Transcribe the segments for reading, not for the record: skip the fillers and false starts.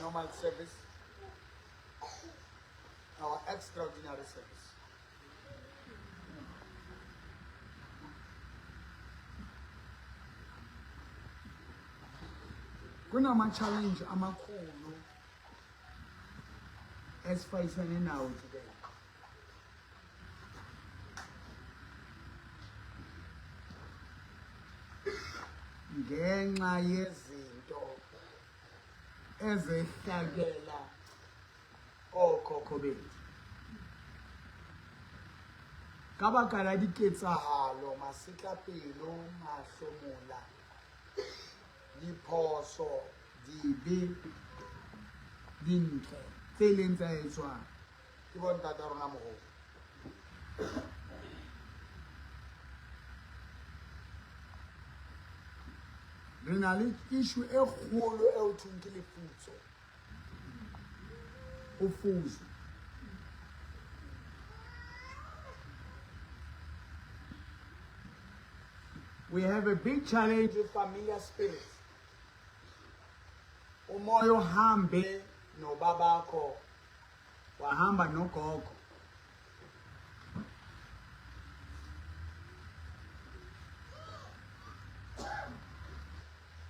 normal service, our extraordinary service. Kunama-challenge amakhulu esifayisane nawo today. Ngenxa yezinto ezehlakela okhokho bethu. Ka baka la diketsahalo, masetlapelo, mahlomola, diphoso, dibe, dintle tse ileng tsa etswa ke bontata rona moholo. Re na le issue e kgolo e ho thweng ke lefutso. Ufuzo. We have a big challenge with familiar spirits. Umoya ohambe nobabakho wahamba nogogo.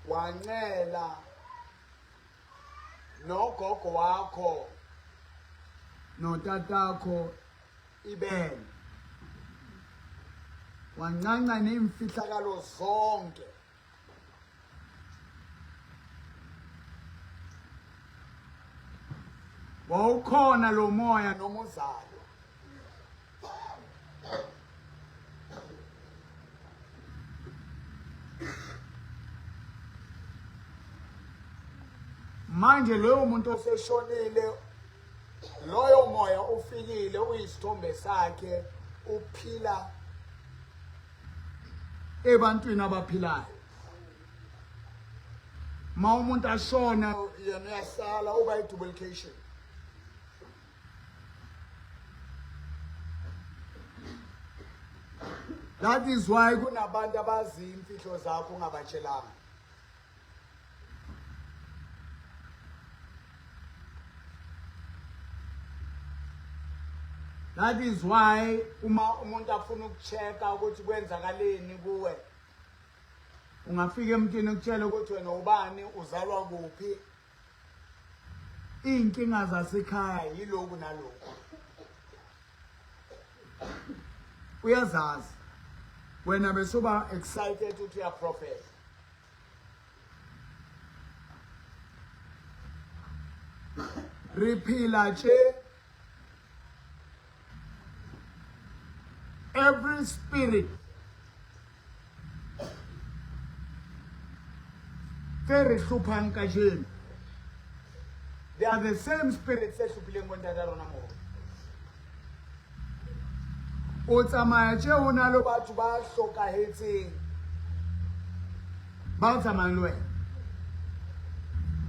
Wancela nogogo wakho notatakho ibele wancanca neemfihlakalo zonke. Wawukhona lo moya noma uzalwa. Manje loyo muntu oseshonile, loyo moya ufikile uyisithombe sakhe, uphila ebantwini abaphilayo. Ma umuntu ashona yena uyasala, uba i-duplication. That is why kunabantu abazi imfihlo zakho ungabatshelanga. That is why uma umuntu afuna ukuchecka ukuthi kwenzakaleni kuwe, ungafika emntwini ukutshela ukuthi wena ubani, uzalwa kuphi, iy'nkinga zasekhaya yiloku naloku, uyazazi wena besoba excited ukuthi uyaprofetha. Re phela tje, every spirit tse re hlophang kajeno, they are the same spirit tse hlophileng bontata rona moholo. O tsamaya tje ho na le batho ba hlokahetseng ba tsamayang le wena.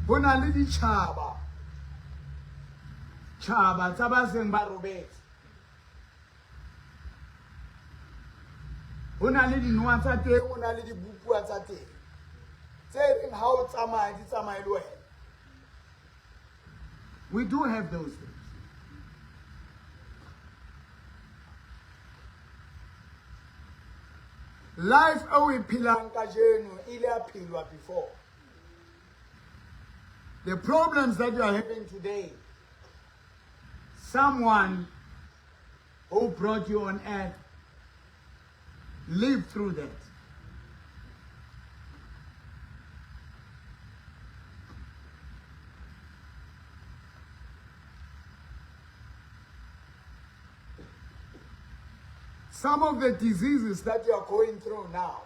Ho na le ditjhaba tjhaba tsa ba seng ba robetse. Ho na le dinowa tsa teng, ho na le dibupuwa tsa teng tse reng ha o tsamaya di tsamaye le wena. We do have those things. Life e o e phelang kajeno e ile ya phelwa before. The problems that you are having today, someone who brought you on earth lived through that. Some of the diseases that you are going through now,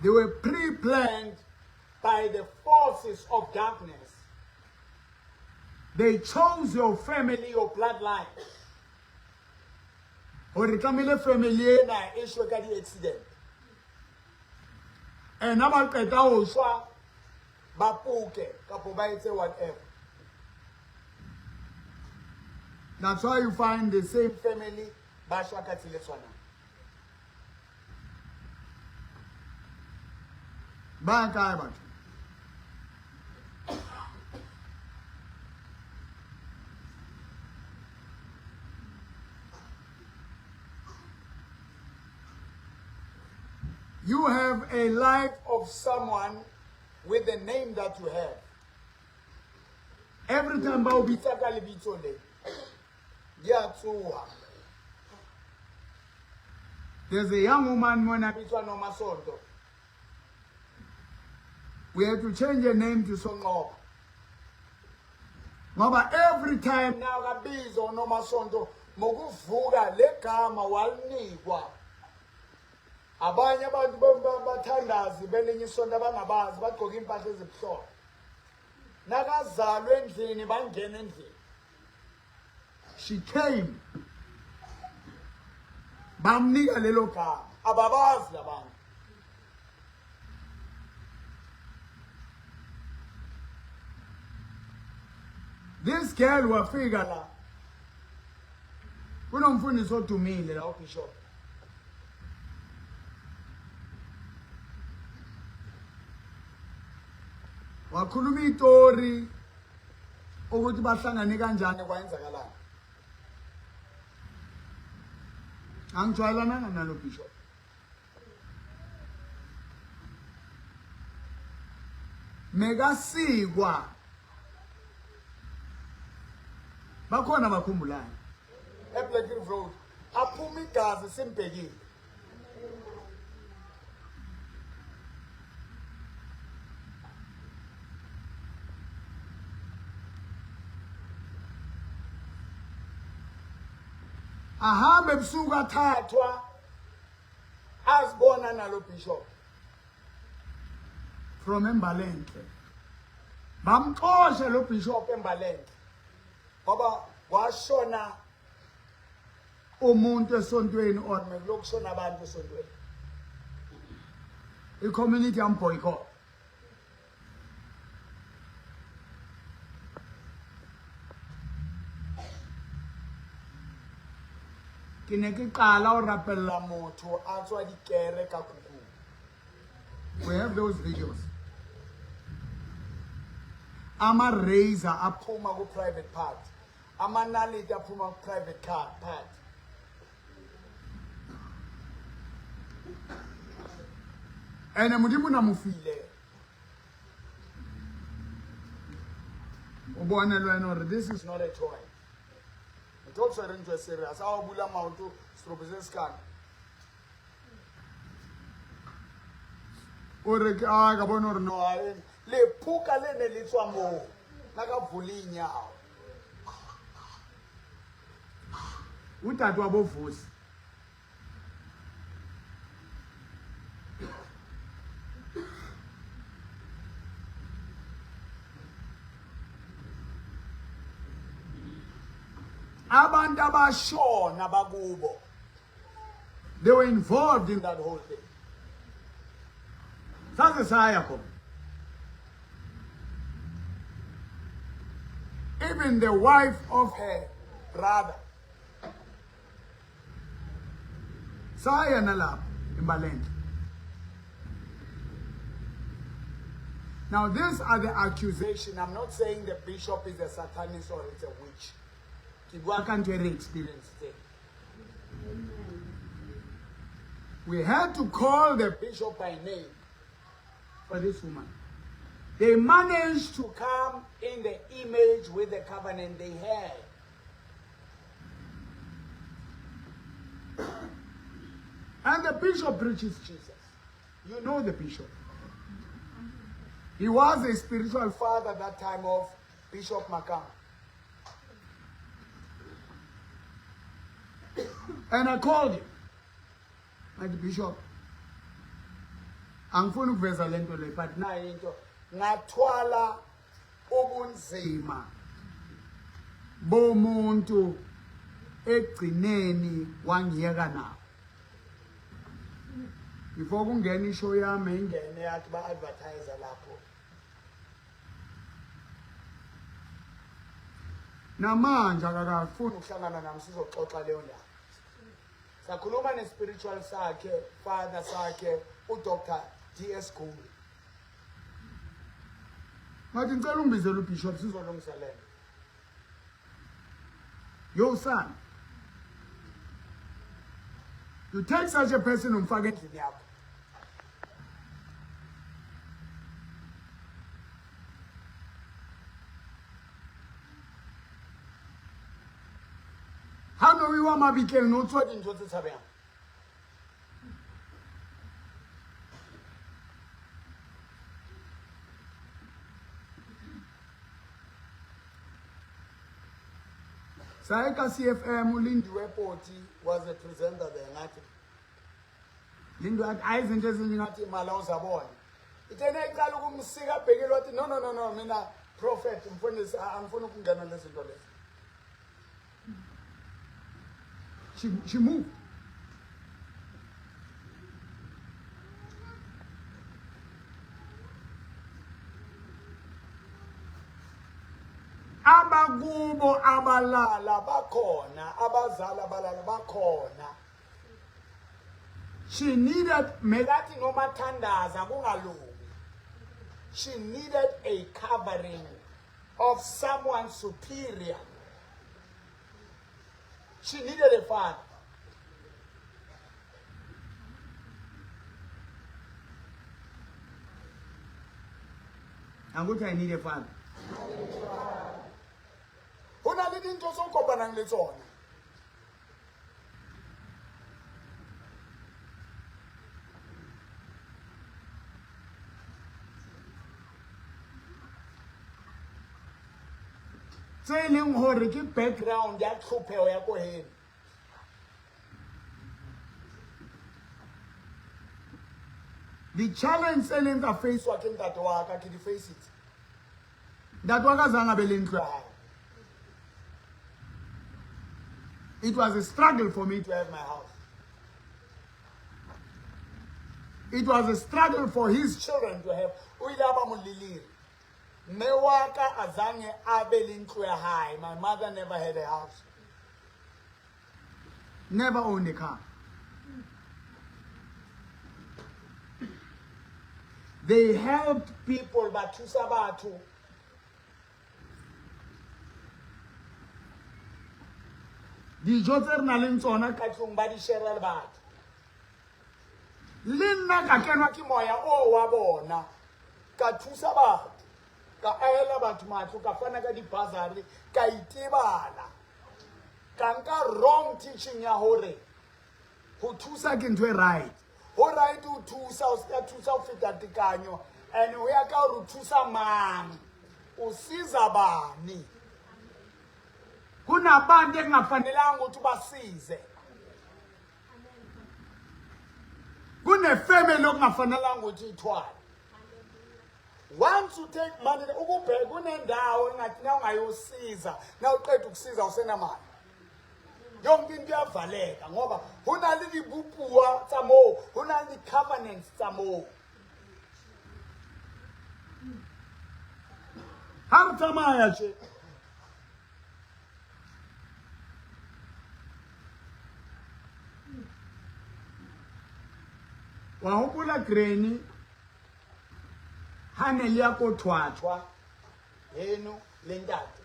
they were pre-planned by the forces of darkness. They chose your family, your bloodline. Hore tlamehile family ena e shwe ka di-accident. And ha ba qeta ho shwa, ba poke kapo ba etse whatever. That's why you find the same family ba shwa ka tsela e tshwanang. Ba kae batho? You have a life of someone with the name that you have. Every time ba o bitsa ka lebitso le, di a tsoha. There's a young woman mona bitswa Nomasonto. We had to change her name to Sonqoba. Ngoba every time now kabizwa uNomasonto ngokuvuka legama walinikwa. Abanye abantu bathandazi belinye isonto abangabazi bagqoka impahla ezimhlophe. Nakazalwe endlini bangena endlini. She came. Bamnika lelo gama. Ababazi labantu. This girl wafika la. Kunomfundisi odumile la uBishop. Wakhuluma itori ukuthi bahlangane kanjani kwayenzakalani. Angijwayelananga nalo bishop. Mekasikwa bakhona abakhumbulayo eBlack Hill Road aphuma igazi simbhekile ahambe ebusuku athathwa azibona nalo bishop from embalenhle bamxosha lo bishop embalenhle ngoba kwashona umuntu esontweni or mekulokushona abantu esontweni i-community yamboycott. Ke ne ke qala ho rapella motho a tswa dikere ka kukung. We have those videos. Ama-razor aphuma ku-private part, amanaliti aphuma ku-private car part. Ene Modimo na mo file. O bone le wena gore this is not a toy. Motho o tshwere ntho e serious, a o bula maoto serope se se kana. O re ke a ka bona gore no a lephoka le ne le tswa moo na ka vule inyawo. Udade wabovusi abantu abashona bakubo they were involved in that whole thing. Saze saya khona. Even the wife of her brother saya nalapho embalenhle. Now these are the accusations. I'm not saying the bishop is a satanist or it's a witch. Ke bua ka ntho e re experience. We had to call the bishop by name for this woman. They managed to come in the image with the covenant they had. And the bishop preaches Jesus. You know the bishop. He was a spiritual father that time of Bishop Makam. And I called him. Ngathi Bishop, angifuni ukuveza lento le but nayi into ngathwala ubunzima bomuntu egcineni wangiyeka nawo. Before kungena ishow yami ingene yathi ba advertise lapho. Namanje akakafuni ukuhlangana nami sizoxoxa leyo ndaba. Sakhuluma ne-spiritual sakhe, father sakhe, uDr. DS Gumbi. Ngathi ngicela ungibizele uBishop sizolungisa lento. Yo son. You take such a person umfake endlini yakho. Ha no iwa mabitleng no tswa dintho tse tshabehang. Saye ka CFM uLindiwe Poti was a presenter there ngathi Lindiwe athi hayi izinto ezinye ngathi imali awuzabona. Ithe nayiqala ukumsika abhekile wathi no no no no mina prophet mfundisi angifuni ukungena lezi zinto lezi. She moved. Abakubo abalala bakhona, abazali abalala bakhona. She needed melathi noma thandaza kungalungi. She needed a covering of someone superior. She needed a father. Anguthi I need a father. Ho na le dintho tse o kopanang le tsona. Tse e leng hore ke background ya tlhopheho ya ko heno. Di-challenge tse leng tsa facewa ke ntate wa ka ke di faceitse. Ntate wa ka zange a be le ntlo ya hae. It was a struggle for me to have my house. It was a struggle for his children to have. O ile a ba moleliri. Mme wa ka azange a be le ntlo ya hae. My mother never had a house. Never owned a car. They helped people ba thusa batho. Dijo tse re nang le tsona ka tlong ba di share le batho. Le nna ka kenwa ke moya o wa bona, ka thusa batho, ka ahela batho matlo, ka fana ka di-bursary, ka itebala. Ka nka wrong teaching ya hore ho thusa ke ntho e right. Ho right ho thusa, o ska thusa ho feta tekanyo, and ho ya ka hore o thusa mang, o siza bani. Kunabantu ekungafanelanga ukuthi ubasize. Kunefamily okungafanelanga ukuthi ithwale. Once you take money, ukubheka kunendawo engathi na ungayosiza, na uqeda ukusiza usenamali. Yonke into iyavaleka ngoba ho na le dibopuwa tsa moo, ho na le di-covenants tsa moo. Ha re tsamaya tje. Wa hopola Granny ha ne le ya ko thwathwa heno le ntate,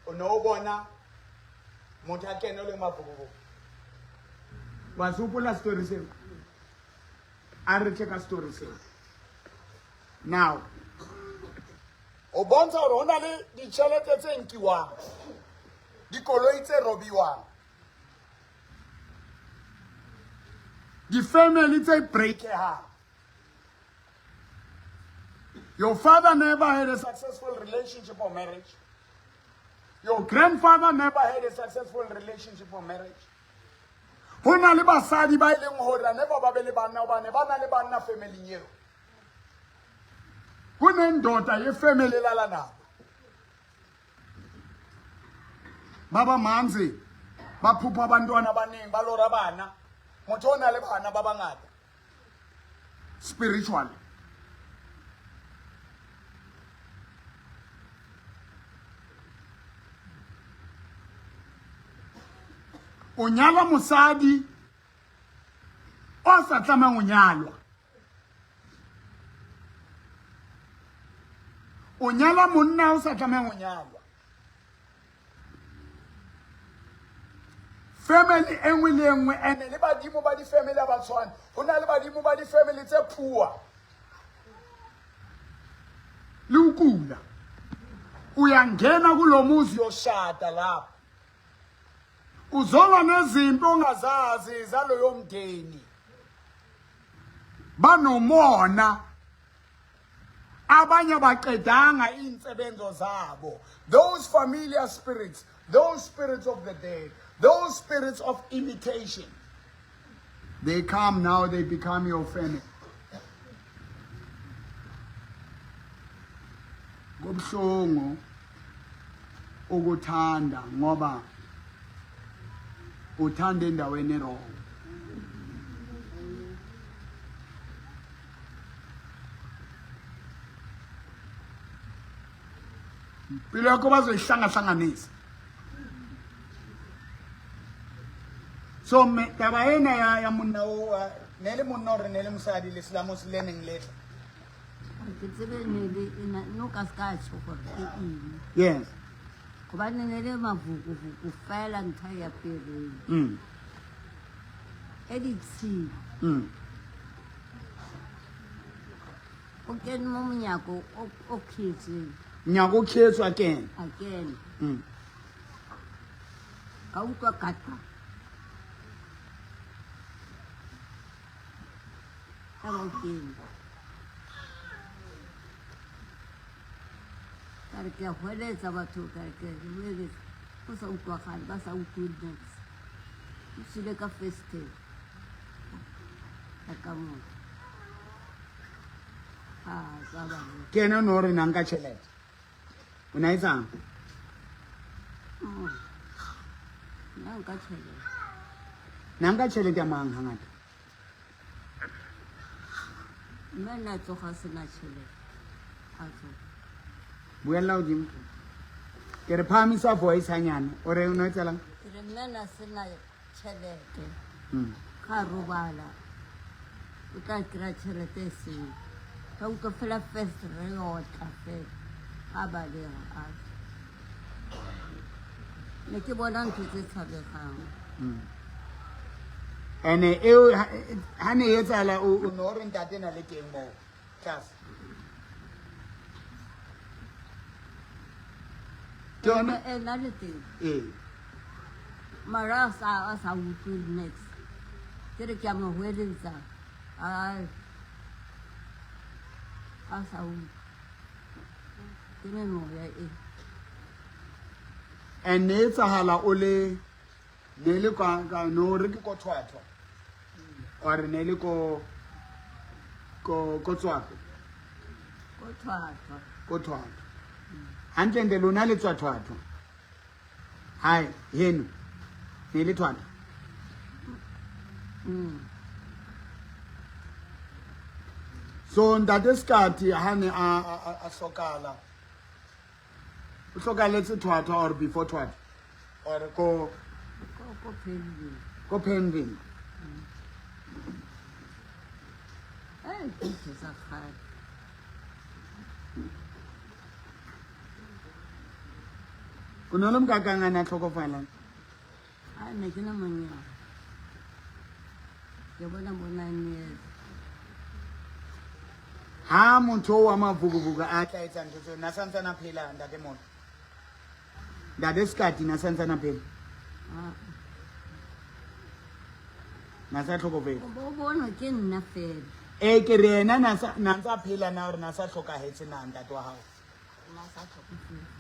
o ne o bona motho a kene le mabobobo. Wa se hopola story seo? A re tle ka story seo. Now, o bontsha hore ho na le ditjhelete tse nkiwang, dikoloi tse robiwang, di-family tse breakehang. Your father never had a successful relationship or marriage. Your grandfather never had a successful relationship or marriage. Ho na le basadi ba e leng hore never ba be le banna hobane ba na le banna family eo. Kunendoda yefamily elala nabo. Ba ba manzi, ba phupha abantwana abaningi, ba lora bana. Motho o na le bana ba bangata. Spiritually. O nyala mosadi o sa tlamehang ho nyalwa. O nyala monna o sa tlamehang ho nyalwa. Family e nngwe le e nngwe ene le badimo ba di-family ha ba tshwane. Ho na le badimo ba di-family tse poor. Le ho kula. Uyangena kulo muzi uyoshada lapho. Uzolwa nezimpi ongazazi zaloyo mndeni. Banomona. Abanye baqedanga iy'nsebenzo zabo. Those familiar spirits, those spirits of the dead, those spirits of imitation, they come now, they become your family. Kubuhlungu ukuthanda ngoba uthanda endaweni erong. Impilo yakho bazoyihlangahlanganisa. So me taba ena ya monna o ne le monna ore ne le mosadi le selamo se le neng letla. Ke tsebe ne le ena no ka se ka tjho gore ke eng. Yes. Gobane ne le mavukuvuku fela ntho ya pereng. E ditshila. O kene mo monyako o khietsweng. Monyako o khietswe a kena. A kena. Ka utlwa kata. Ka ba o kene. Ka re ke a hweletsa batho, ka re ke a hweletsa. Go sa utlwagale, ba sa utlwe niks. O tswile ka festere. Ka kamore. A tswa ba re. Ke ene o ne o re nang ka tšhelete. O ne a etsang? Nna nka tšhelete. Na nka tšhelete ya mang hangata? Mme nna tsoga sena tšhelete. A tsoga. Buella hodimo. Ke re phahamisa voice hanyane. O re o ne o etsalang? Ke re mme na sena tšhelete. Ga robala. O tla kry-a tšhelete e seng. Ka utlwa fela first re otla fela. Ga balega a tswa. Ne ke bona ntho tse tshabegang. Ene eo ha ne e etsahala o no re ntate na le teng moo tlase. Ke yona? E na le teng. Ee. Mara a sa utlwe niks. Ke re ke a mo hweletsa. A sa utlwe. Ke memoya e. And ne etsahala o le ne le kwa ka no re ke ko Thwathwa. Or ne le ko ko ko Tswako. Ko Thwathwa. Ko Thwathwa. Hantle ntle lona le tswa Thwathwa. Hai, heno. Ne le Thwathwa. So ntate Skati ha ne a hlokala. O hlokaletse Thwathwa or before Thwathwa? Or ko ko Penville. Ko Penville. Eh, ke tsa kgale. O ne o le mokakang a ne a tlhokofalang? A ne ke le monyane. Ke bona bo 9 years. Ha motho wa mavukuvuku a tla etsa ntho tseo, na santsane a phela ntate mona? Ntate Skati na santsane a phela? Ah. Na sa tlhokofetse? O bonwa ke nna fela. E ke re ena na sa na ntsa phela na hore na sa hlokahetse na ntate wa hao? Na sa tlhokofetse.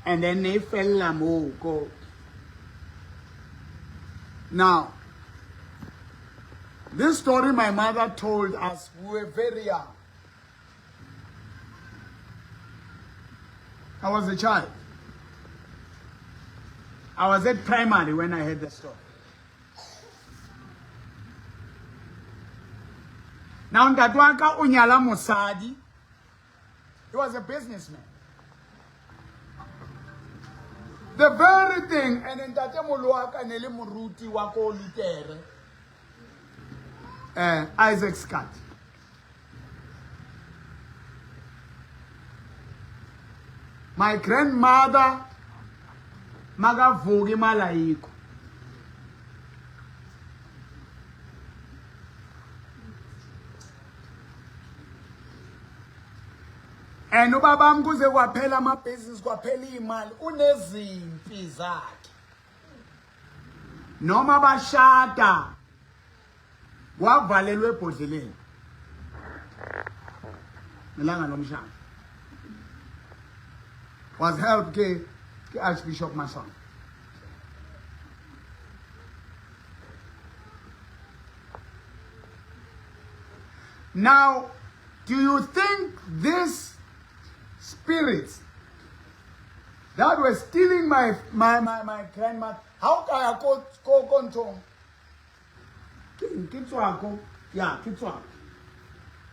And then ne fella moo ko. Now, this story my mother told us, we were very young. I was a child. I was at primary when I heard the story. Now, ntate wa ka o nyala mosadi. He was a businessman. The very thing, and ntate molo wa ka ne le moruti wa ko Lutere, Isaac Scott. My grandmother, makavuki malayiko. And ubabami kuze kwaphela amabhizinisi, kwaphela iy'mali, unezimpi zakhe. Noma bashada wavalelwe ebhodleleni ngelanga lomshado. Was helped ke Archbishop Mason. Now, do you think these spirits that were stealing my grandma, how can I go go nthong? Ke tswako, ya ke tswako.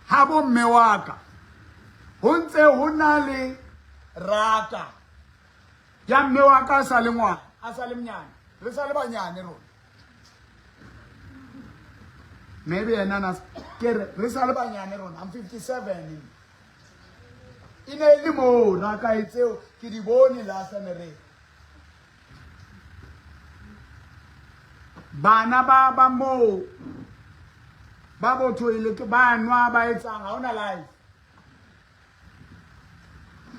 Ha bo mme wa ka ho ntse ho na le raka ya mme wa ka a sa le ngwana, a sa le monyane, re sa le banyane rona. Maybe yena na ke re sa le banyane rona. I'm 57. E ne e le moo raka e tseo ke di bone last time re bana ba moo ba bothoile ke ba nwa ba etsang, ha hona life.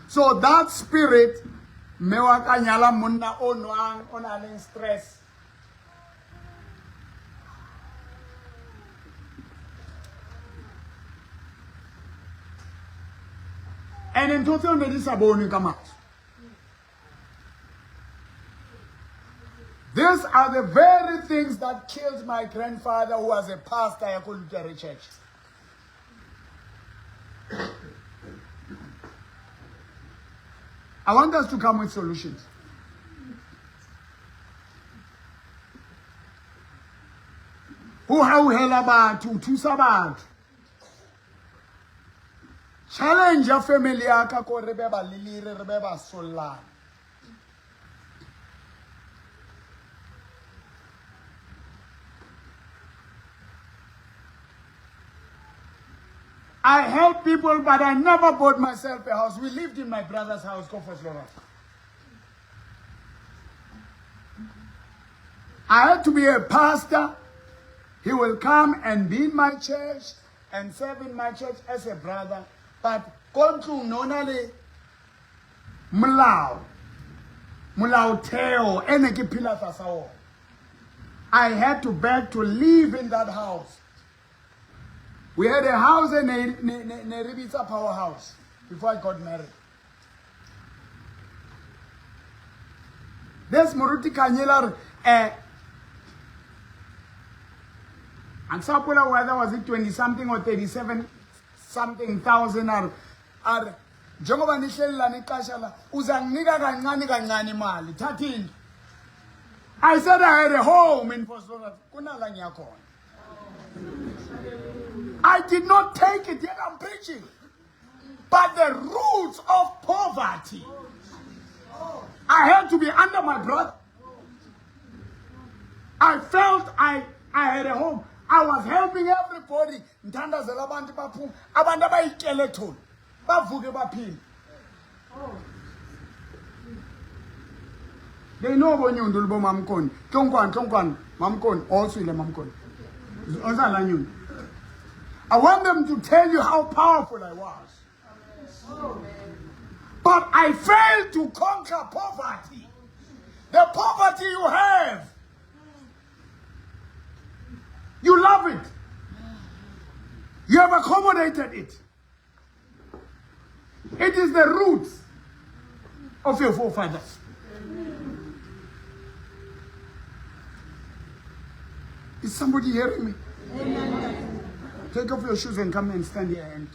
So that spirit, mme wa ka nyala monna o nwang, o nang le stress. And ntho tseo ne di sa bonwe ka mahlo. These are the very things that killed my grandfather, who was a pastor ya ko Lutheran Church. I want us to come with solutions. Ho hauhela batho, ho thusa batho. Challenge ya family ya ka ko re be ba lelire, re be ba sollane. I help people, but I never bought myself a house. We lived in my brother's house, go for Florida. I had to be a pastor. He will come and be in my church and serve in my church as a brother. But ko ntlong no na le molao, molaotheo e ne ke phela tlasa ona. I had to beg to live in that house. We had a house in ne re bitsa powerhouse before I got married. This Moruti Kanyela, angisaphula whether was it 20 something or 37 something thousand, ar njengoba nihleli la niqasha la, uzanginika kancane kancane imali, thatha indlu. I said I had a home in Vosloorus, kunala ngiyakhona. I did not take it, yet I'm preaching. But the roots of poverty, I had to be under my brother. I felt I had a home. I was helping everybody. Ngithandazela abantu baphuma, abantu abayi-skeleton bavuke baphile. They know bonyundu lubo mamkoni. Tlonkwane, tlonkwane, mamkoni, also ile mamkoni. Ozala nyundu. I want them to tell you how powerful I was. But I failed to conquer poverty. The poverty you have, you love it. You have accommodated it. It is the roots of your forefathers. Is somebody hearing me? Take off your shoes and come and stand here, and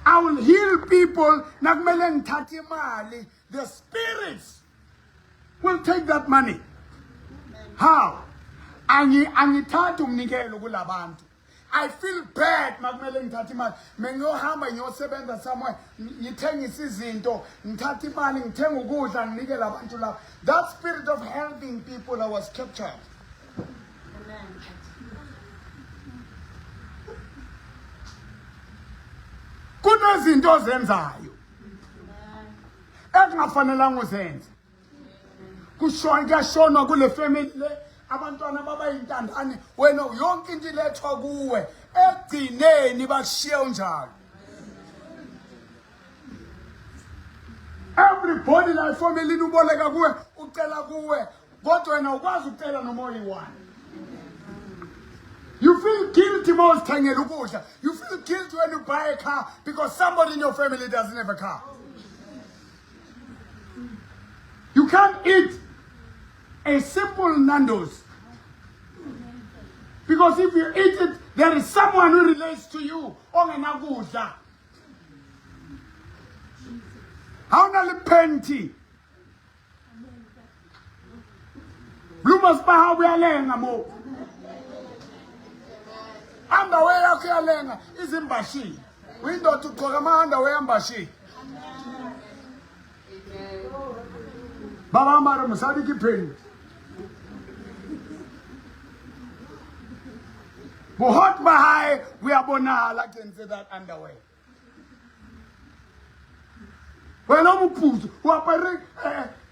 I will heal people. Nakumele ngithathe imali. The spirits will take that money. How? Angithathi umnikelo kulabantu. I feel bad makumele ngithathe imali. Mengiyohamba ngiyosebenza somewhere, ngithengise izinto, ngithathe imali, ngithenga ukudla, nginike labantu laba. That spirit of helping people, I was captured. Amen. Kunezinto ozenzayo ekungafanelanga uzenze. Kushona, kuyashonwa kule family le, abantwana babayintandane, wena yonke into ilethwa kuwe, ekugcineni bakushiye unjalo. Everybody la efamilini uboleka kuwe, ucela kuwe, kodwa wena ukwazi ukucela noma oyi-one. You feel guilty uma uzithengela ukudla. You feel guilty when you buy a car because somebody in your family doesn't have a car. You can't eat a simple Nando's. Because if you eat it, there is someone who relates to you. Ongenakudla. Ha o na le panty. Bloomers ba hao uyalenga mo. Underwear yakho iyalenga izimbashile. Uyindoda ugqoka ama-underwear ambashile. Ba bang ba re mosadi ke panty. Bohot ba hae boyabonahala kentse that underwear. Wena o moputso o apere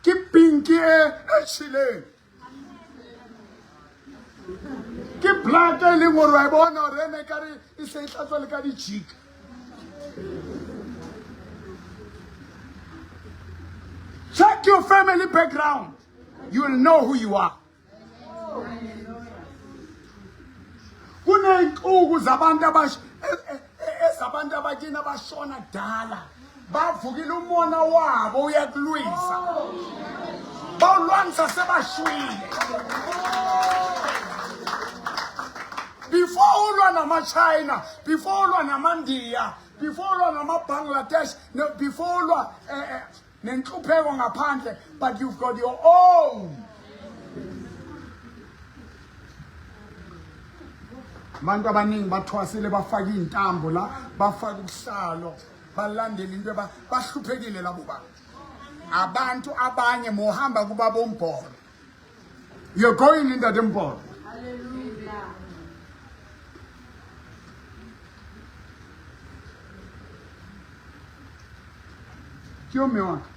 ke pinki e e tšhileng ke black e leng gore wa e bona gore ene kare e se e hlatswa le ka dijika. Check your family background. You will know who you are. Kuney'nsuku zabantu abasha ezabantu abakini abashona kudala bavukile umona wabo uyakulwisa bawulwanisa sebashwile before ulwa namachina, before ulwa namandiya, before ulwa namabangladesh, before ulwa nenhlupheko ngaphandle, but you've got your own. Abantu abaningi bathwasile, bafaka iy'ntambo la, bafaka ubuhlalo, balandela into, bahluphekile labo bantu. Abantu abanye mohamba kubaba umbholo, you're going in that mbholo. Ke yo mme wa ka.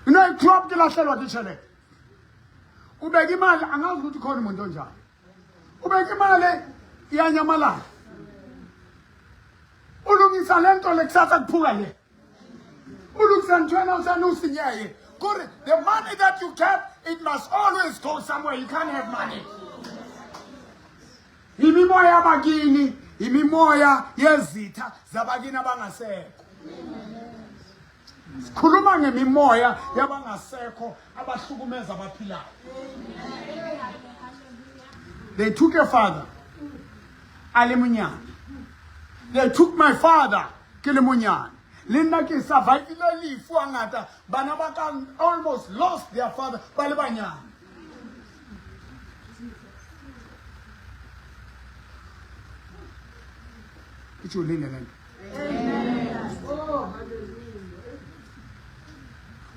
You know, i-crop ke lahlelwa ke tjhelete. O beka imali, angazi ukuthi khona umuntu onjani. Ubeka imali iyanyamalala. Ulungisa le nto le kusasa kuphuka le. Ulungisa ntho ena usane usinyeye. Kore the money that you get, it must always go somewhere. You can't have money. Imimoya yabakini, imimoya yezitha zabakini abangasekho. Sikhuluma ngemimoya yabangasekho abahlukumeza abaphilayo. They took a father, a le monyane. They took my father, ke le monyane. Le nna ke survivile lefu hangata. Bana ba ka almost lost their father ba le banyane. Ijulile le nto.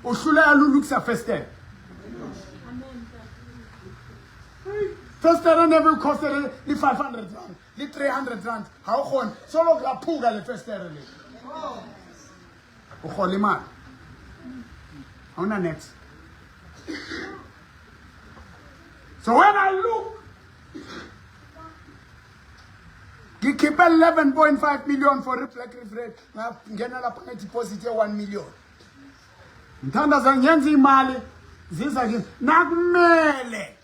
Uhluleka lulukisa festere. Festere never costed le 500 rand, le 300 rand. Ha o kgone, solo laphuka le festere le. O kgole imali. Awuna next. So when I look, ngikhiphe 11.5 million for i-Black River, ngangena lapha nge-deposit ye-1 million. Ngithandaza ngenza imali ziza kimi. Nakumele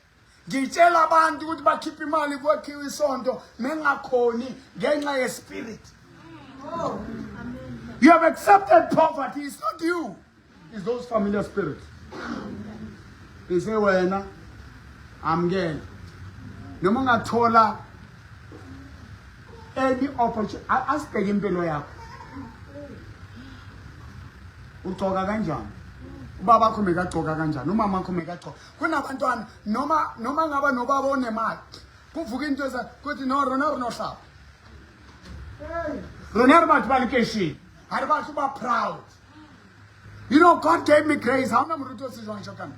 ngitshela abantu ukuthi bakhiphe imali kwakhiwe isonto mengakhoni ngenxa ye-spirit. You have accepted poverty. It's not you. It's those familiar spirits. They say wena amukela. Noma ungathola any opportunity, asibheke impilo yakho. Ugcoka kanjani? Ubaba wakho mekagcoka kanjani? Umama wakho mekagcoka. Kunabantwana noma ngaba nobaba onemali. Kuvuka into eza kuthi no rona re no hlapa. Rona re batho ba lekeishene. Ha re batho ba proud. You know, God gave me grace. How many moruti o se jwang shokana?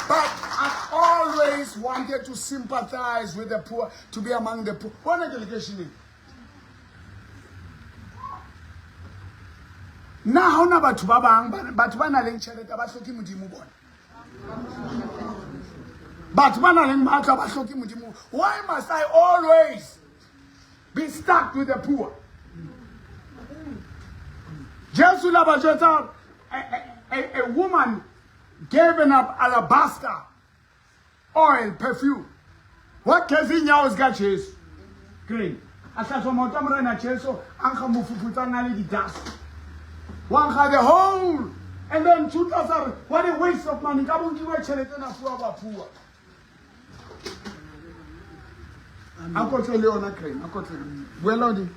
But I always wanted to sympathize with the poor, to be among the poor. Bona ke lekeisheneng. Na ha hona batho ba bang, batho ba nang le tjhelete ba hloke Modimo bona. Batho ba nang le matla ba hloke Modimo. Why must I always be stuck with the poor? Jesu la ba jwetsa a woman gave an alabaster oil perfume. Wageza iinyawo zikaJesu. Great. A hlatswa maoto a Morena Jesu, a nkga mofufutso a na le di-dust. Wa nkga the whole. And then Judas a re, what a waste of money. Ka bo nkiwe tjhelete ena fuwa ba fuwa. A kotle le yona crane, a kotle. Buela hodimo.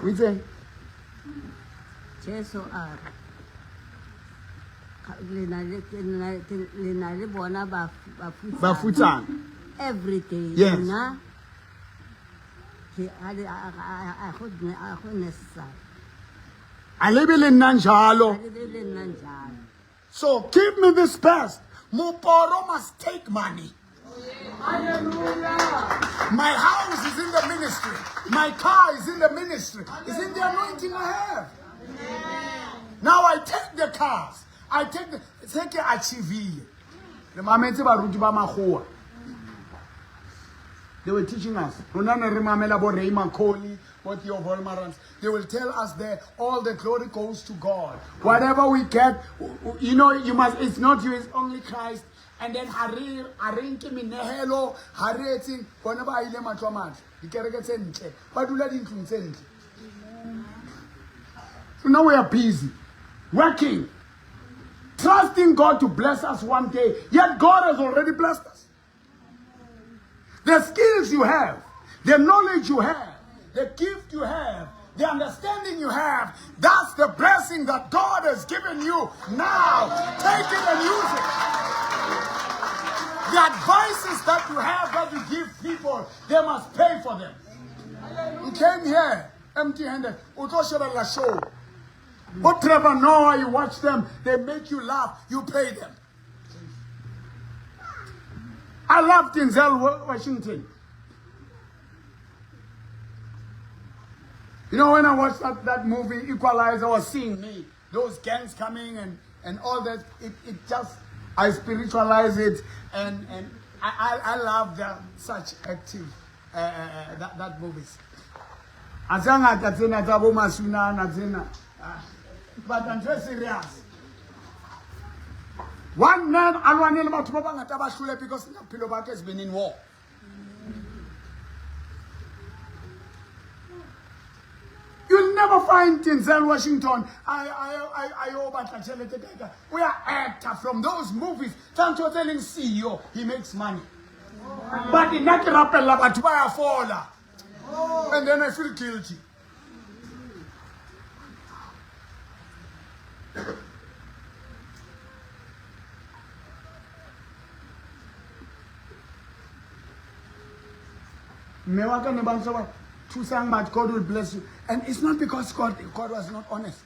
O itseng? Jesu a re, le na le bona bafutsana. Bafutsana. Every day. Yes. Nna ke a go necessary. A lebe le nna njalo. A le le nna njalo. So give me this best. Moporo must take money. Hallelujah. My house is in the ministry. My car is in the ministry. It's in the anointing I have. Amen. Now I take the cars. I take the take achieve. Le mametse baruti ba makgowa. They were teaching us. Rona ne re mamela bo Ray McCauley, bo Theo Wolmarans. They will tell us there all the glory goes to God. Whatever we get, you know, you must, it's not you, it's only Christ. And then ha re nke menehelo, ha re etseng, bona ba ile matlo a matle, dikereke tse ntle, ba dula dintlong tse ntle. So now we are busy working, trusting God to bless us one day. Yet God has already blessed us. The skills you have, the knowledge you have, the gift you have, the understanding you have, that's the blessing that God has given you now. Take it and use it. The advices that you have that you give people, they must pay for them. You came here empty-handed. O tlo shebella show. What Trevor Noah, you watch them, they make you laugh, you pay them. I love Denzel Washington. You know, when I watched that movie, Equalizer, I was seeing me, those gangs coming and all that. I spiritualize it, and I love that such active, that movies. A tse ngata tsena tsa bo masunana tsena. But I'm very serious. One man a lwane le batho ba bangata ba hlole because bophelo ba ka has been in war. You'll never find Denzel Washington. I o batla tjhelete kae kae. We are actor from those movies. Tsa ntho tse leng siyo, he makes money. But nna ke rapella batho ba ya fola. And then I feel guilty. Mme wa ka ne ba ntse ba thusang batho, God will bless you. And it's not because God was not honest.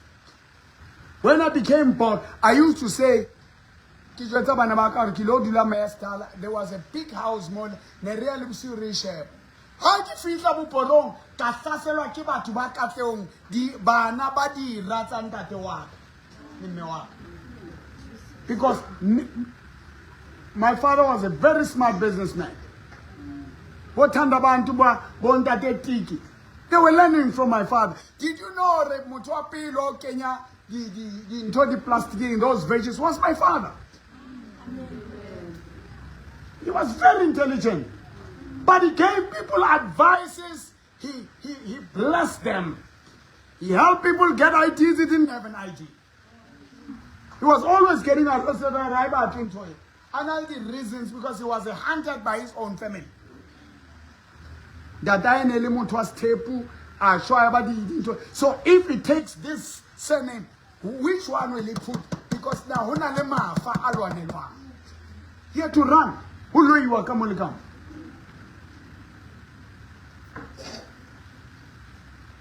When I became bored, I used to say, ke jwetsa bana ba ka hore ke lo dula Maestala. There was a big house mo ne re ya le bosiu re e sheba. Ha ke fihla boporong, ka hlaselwa ke batho ba Katlehong, di bana ba dira tsa ntate wa ka le mme wa ka. Because my father was a very smart businessman. Bo thanda bantu ba bo ntate Tiki. They were learning from my father. Did you know that motho wa pele o kenya di ntho di plasticing those veggies was my father. He was very intelligent. But he gave people advices. He blessed them. He helped people get IDs. He didn't have an ID. He was always getting arrested and And all the reasons because he was hunted by his own family. Ntatae ne le motho wa sethepu, a shwa ya ba di ntho. So if he takes this surname, which one will he put? Because now ho na le mafa a lwanelwang. He had to run. Ho loiwa ka mo le ka mo.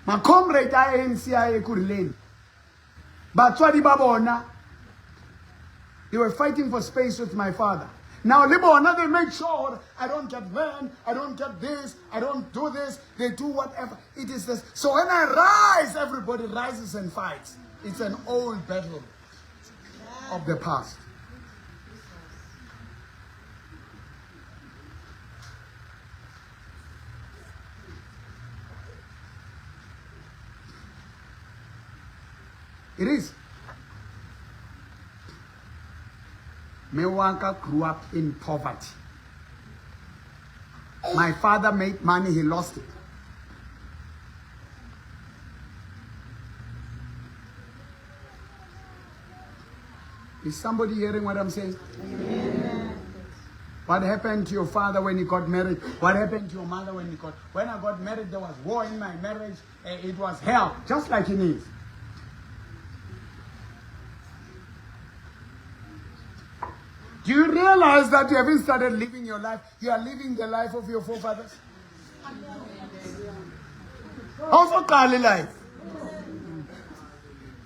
Ma comrade a ANC a Ekurhuleni. Batswadi ba bona, they were fighting for space with my father. Now, le bona, they make sure I don't get van, I don't get this, I don't do this. They do whatever. It is this. So when I rise, everybody rises and fights. It's an old battle of the past. It is. Mewaka grew up in poverty. My father made money, he lost it. Is somebody hearing what I'm saying? Amen. What happened to your father when he got married? What happened to your mother when he got... When I got married, there was war in my marriage. Eh, it was hell, just like it is. Do you realize that you haven't started living your life? You are living the life of your forefathers. Awusoqala life.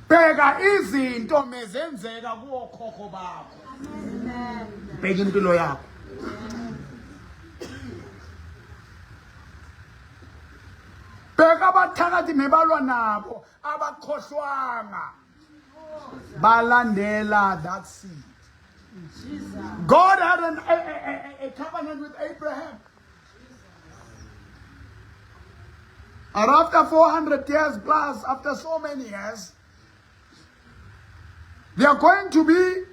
Bheka izinto mezenzeka kuwokhokho bakho. Bheka impilo yakho. Bheka abathakathi mebalwa nabo abakhohlwanga. Balandela that seed. God had a covenant with Abraham. And after 400 years plus, after so many years, they are going to be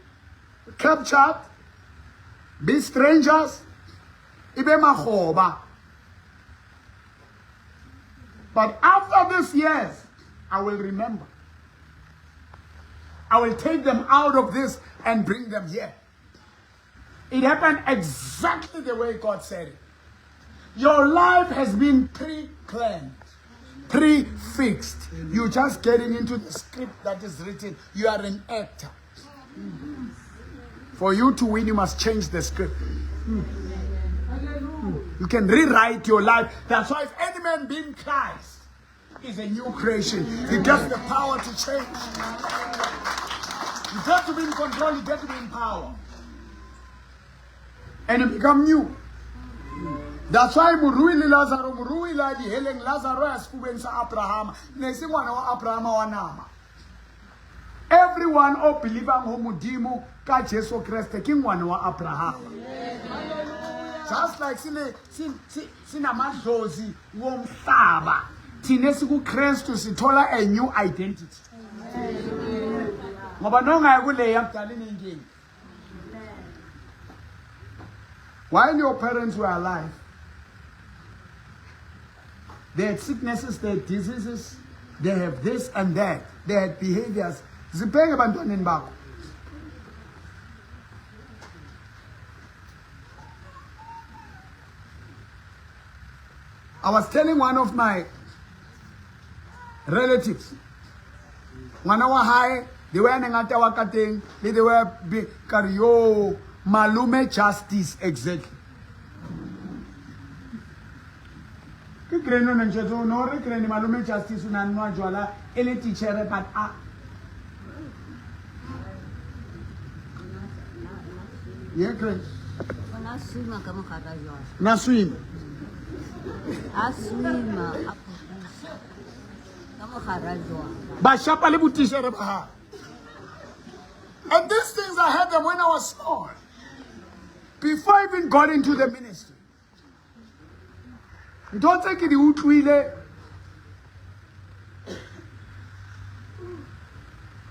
captured, be strangers, ibe makgoba. But after these years, I will remember. I will take them out of this and bring them here. It happened exactly the way God said it. Your life has been pre-planned, pre-fixed. You're just getting into the script that is written. You are an actor. For you to win, you must change the script. You can rewrite your life. That's why if any man be in Christ, is a new creation. He gets the power to change. You get to be in control, you get to be in power. And you become new. That's why morui le Lazaro, morui la diheleng, Lazaro ya sefubeng sa Abrahama. Ne se ngwana wa Abrahama wa nama. Everyone o believang ho Modimo ka Jesu Kreste ke ngwana wa Abrahama. Just like sine sinamadlozi womhlaba, thina sikuKristu sithola a new identity. Ngoba nongaya kule yakudala inenkinga. While your parents were alive, they had sicknesses, they had diseases, they have this and that, they had behaviors. Zibheke ebantwaneni bakho. I was telling one of my relatives, ngwana wa hae, the way a neng a tawa ka teng, le the way be, ka re, yo, malume justice, exactly. Ke granny o ne ntjwetsa, o no re granny malume justice o ne a nwa jwala e le titjhere, but a Ye granny. O na swima ka mogara jwala. Na swima. A swima, a phupusa. Ka mogara jwala. Ba shapa le botitjhere ba hae. And these things I heard them when I was small. Before I even got into the ministry. Ntho tse ke di utlwile,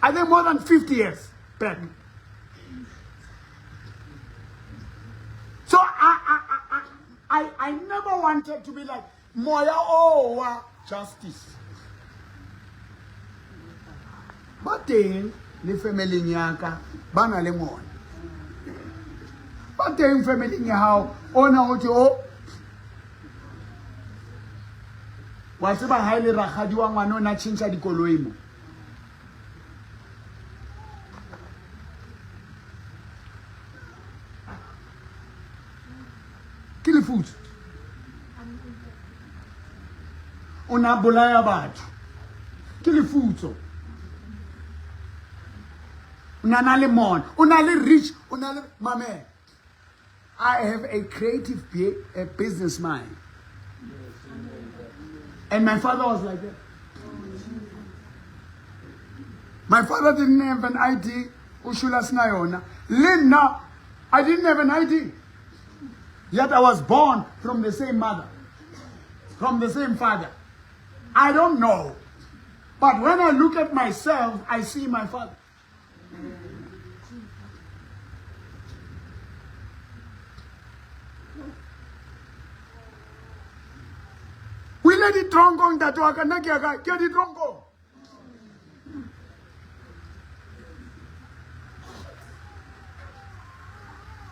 I think more than 50 years back. So I never wanted to be like moya owa justice. Ba teng le family ya ka ba na le ngwana. Ba teng family ya hao ona ho tjho o wa tseba ha ile rakgadi wa ngwana o na tjhentjha dikoloi mo. Ke lefutso. O na bolaya batho. Ke lefutso. O na na le mona, o na le rich, o na le mame. I have a creative a business mind. And my father was like that. My father didn't have an ID. Ushula sina yona. Le nna, I didn't have an ID. Yet I was born from the same mother, from the same father. I don't know. But when I look at myself, I see my father. O ile ditronkong ntate wa ka, nna ke ya kae? Ke ya ditronkong.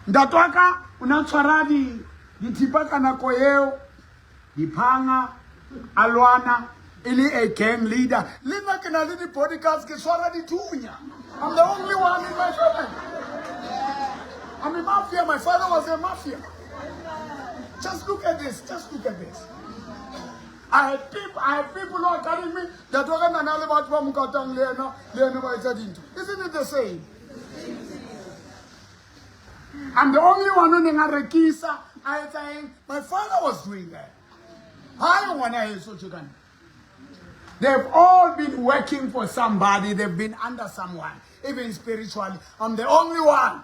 Ntate wa ka o ne a tshwara dithipa ka nako eo, diphanga, a lwana e le a gang leader. Le nna ke na le di-bodyguards, ke tshwara dithunya. I'm the only one in my family. I'm a mafia. My father was a mafia. Just look at this. Just look at this. I have people who are telling me that wa ka nana le batho ba mo katang le ena, le ena ba etsa dintho. Isn't it the same? I'm the only one who neng a rekisa, a etsa eng. My father was doing that. Ha e ngwana heso tje. They've all been working for somebody. They've been under someone, even spiritually. I'm the only one.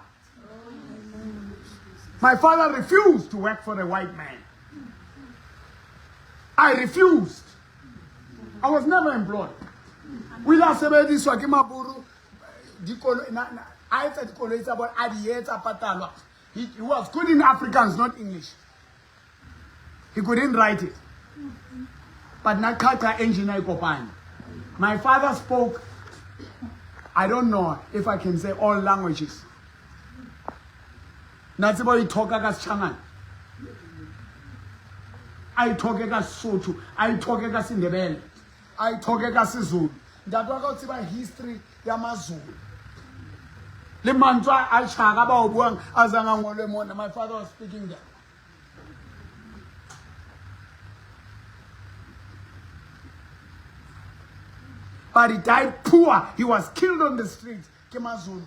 My father refused to work for a white man. I refused. I was never employed. O ile a sebediswa ke maburu, dikolo, a etsa dikoloi tsa bona, a di etsa patalwa. He was good in Afrikaans, not English. He couldn't write it. But na qhaqa engine a e kopanya. My father spoke, I don't know if I can say all languages. Na tseba ho ithoka ka Sechangane, a ithoke ka Sesotho, a ithoke ka Sendebele, a ithoke ka Sezulu. Ntate wa ka o tseba history ya Mazulu le mantswe a tjhaka ba o buang a zang a ngolwe mona. My father was speaking there. But he died poor. He was killed on the street. Ke Mazulu.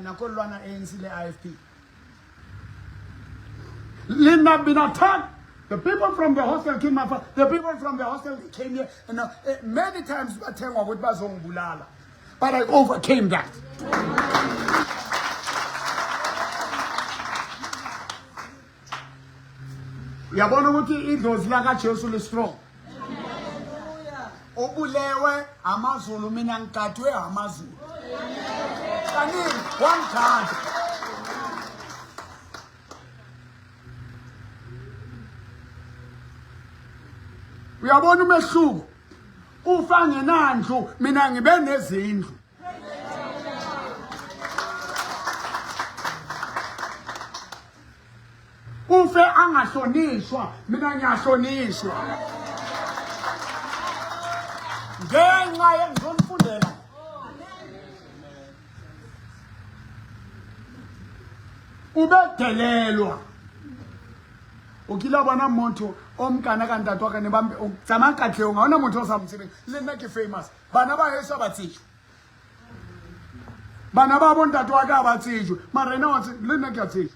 Nako lwana ANC le IFP. Le nna been attacked. The people from the hostel came my father. The people from the hostel came here. And many times bathengwa ukuthi bazongibulala. But I overcame that. Uyabona ukuthi idlozi lakaJesu li strong. Ubulewe amaZulu, mina ngigadwe amaZulu. Kaningi wangigada. Uyabona umehluko? Ufa ngenandlu, mina ngibe nezindlu. Ufe angahlonishwa, mina ngiyahlonishwa. Ngenxa ngizonifundela. Ubedelelwa. O kile wa bona motho o mokana ka ntate wa ka ne ba o tsamaya katlehong, ha hona motho o sa mo tsebeng. Le nna ke famous. Bana ba heso ba tsejwe. Bana ba bo ntate wa ka ba tsejwe. Mara ena wa le nna ke a tsejwa.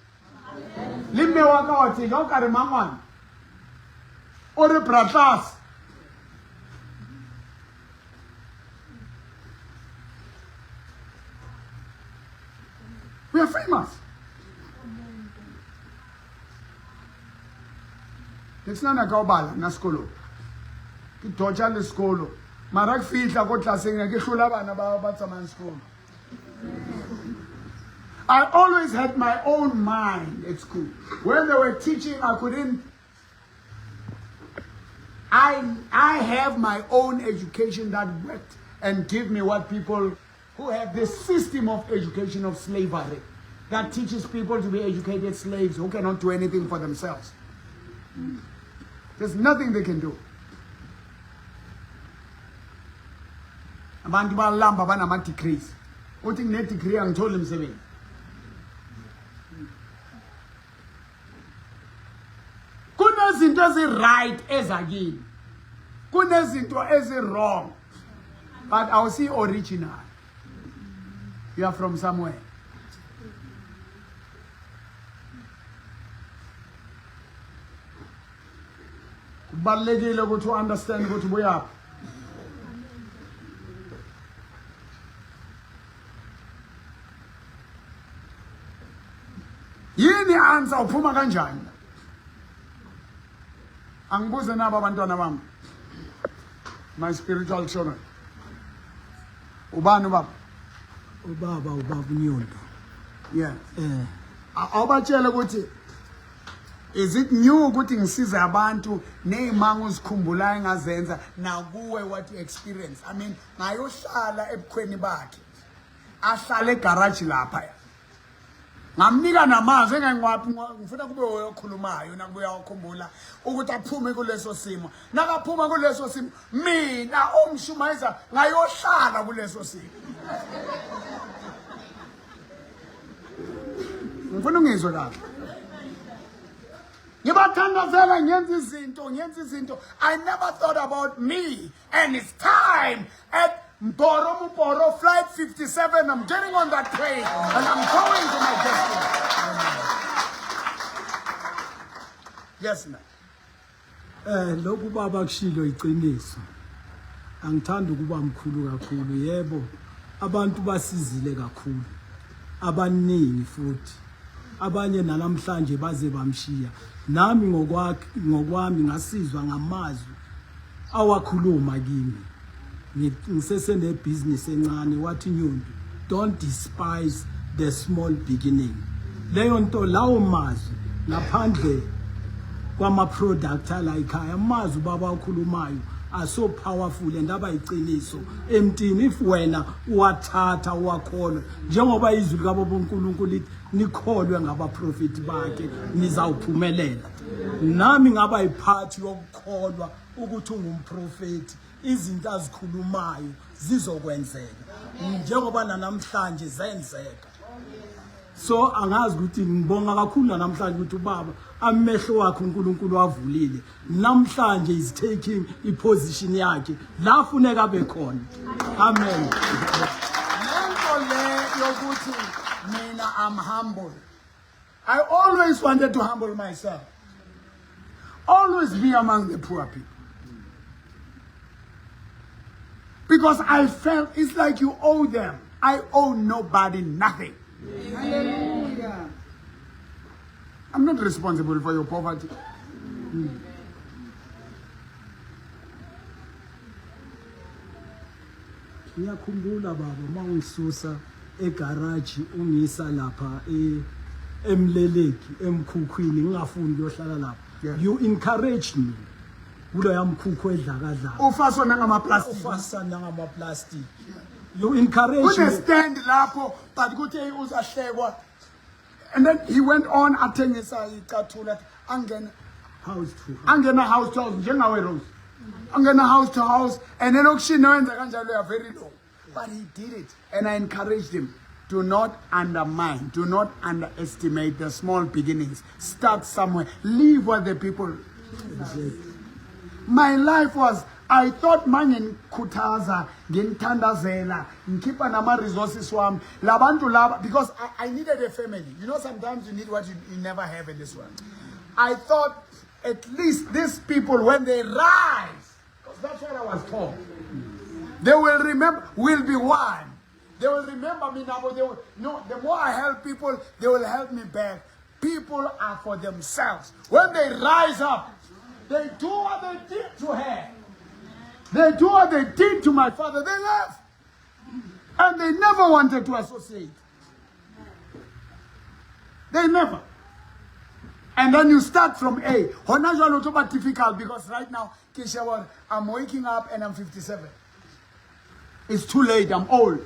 Le mme wa ka wa tsejwa, o ka re mangwana. O re bratlas. We are famous. Ke sena nako ya ho bala nna sekolong. Ke dodge le sekolo. Mara ke fihla ko tlaseng ke hlola bana ba tsamayang sekolo. I always had my own mind at school. When they were teaching, I couldn't. I have my own education that worked and give me what people who have this system of education of slavery that teaches people to be educated slaves who cannot do anything for themselves. There's nothing they can do. Abantu balamba banama degrees. Uthi ngine degree angitholi umsebenzi. Kunezinto ezi-right ezakini, kunezinto ezi-wrong, but awusi original. You are from somewhere. Kubalulekile ukuthi u-understand ukuthi ubuyaphi. Yini answer, uphuma kanjani? Angibuze nabo abantwana bami. My spiritual children. Ubani ubaba? Ubaba ubaba uNyondo. Yeah. Awubatshele ukuthi is it new ukuthi ngisize abantu nezimanga uzikhumbulayo engazenza nakuwe what you experience. I mean ngayohlala ebukhweni bakhe. Ahlale egarage lapha. Ngamnika namazwi engangwaphi ngifuna kube okhulumayo nakubuya wakhumbula ukuthi aphume kuleso simo. Nakaphuma kuleso simo mina omshumayeza ngayohlala kuleso simo. Ngifuna ungizwe kahle. Ngibathandazela ngenza izinto ngenza izinto. I never thought about me and it's time at Mboro Muporo flight 57. I'm getting on that plane and I'm going to my destiny. Yes, ma'am. Lokhu baba kushilo iqiniso. Angithandi ukuba mkhulu kakhulu, yebo. Abantu basizile kakhulu. Abaningi futhi. Abanye namhlanje baze bamshiya. Nami ngokwakhe ngokwami ngasizwa ngamazwi awakhuluma kimi. Ngisese encane, wathi, "Nyundu, don't despise the small beginning." Leyo nto, lawo mazwi, ngaphandle kwama product ala ekhaya, amazwi ubaba akhulumayo are so powerful and abayiqiniso emntini if wena uwathatha uwakholwe, njengoba izwi likababa uNkulunkulu lithi nikholwe ngabaprofeti bakhe nizawuphumelela. Nami ngaba yiphathi yokukholwa ukuthi ungumprofeti, izinto azikhulumayo zizokwenzeka njengoba namhlanje zenzeka. So angazi ukuthi ngibonga kakhulu namhlanje ukuthi ubaba amehlo wakhe uNkulunkulu avulile namhlanje, is taking iposition yakhe la funeka abe khona. Amen. Lento le yokuthi mina I'm humble. I always wanted to humble myself. Always be among the poor people. Because I felt it's like you owe them. I owe nobody nothing. Hallelujah. I'm not responsible for your poverty. Ngiyakhumbula baba mawungisusa egarage ungisa lapha eMleleki emkhukhwini, ngingafuni ukuyohlala lapha. You encouraged me kuloya mkhukhu edlakadlaka. Ufaswa nangama-plastic. Ufasa nangama-plastic. You encourage me. Kune-stand lapho, but kuthe uzahlekwa. And then he went on athengisa icathulo athi angena house to house. Angena house to house njengawe Rose. Angena house to house and elokishini wenza kanjalo, you are very low. But he did it and I encouraged him. Do not undermine, do not underestimate the small beginnings. Start somewhere. Leave what the people. My life was, I thought manje ngikhuthaza, nginithandazela, ngikhipha nama resources wami labantu laba, because I needed a family. You know, sometimes you need what you never have in this world. I thought at least these people, when they rise, because that's what I was taught, they will remember, will be one. They will remember me now, but they will, no, the more I help people, they will help me back. People are for themselves. When they rise up, they do what they did to her. They do what they did to my father. They left. And they never wanted to associate. They never. And then you start from A. Hona jwale ho tlo ba difficult because right now, ke sheba, I'm waking up and I'm 57. It's too late, I'm old.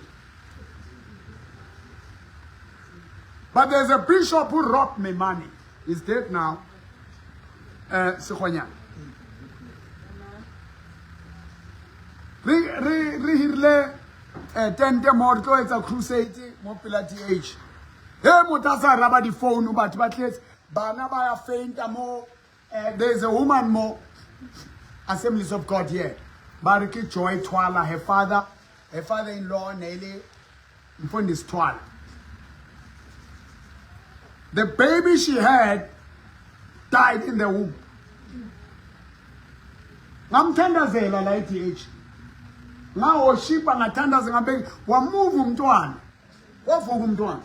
But there's a bishop who robbed me money. He's dead now. Sekgonyana. Re hirile tente mo re tlo etsa crusade mo pela DH. He motho a sa araba di-phone, batho ba tletse, bana ba ya fainta mo. There's a woman mo Assemblies of God here. Ba re ke Joy Twala. Her father-in-law ne le Mfundisi Twala. The baby she had died in the womb. Ngamthandazela la e-DH. Ngawoshipa, ngathandaza, ngabeka, wamuva umntwana. Wavuka umntwana.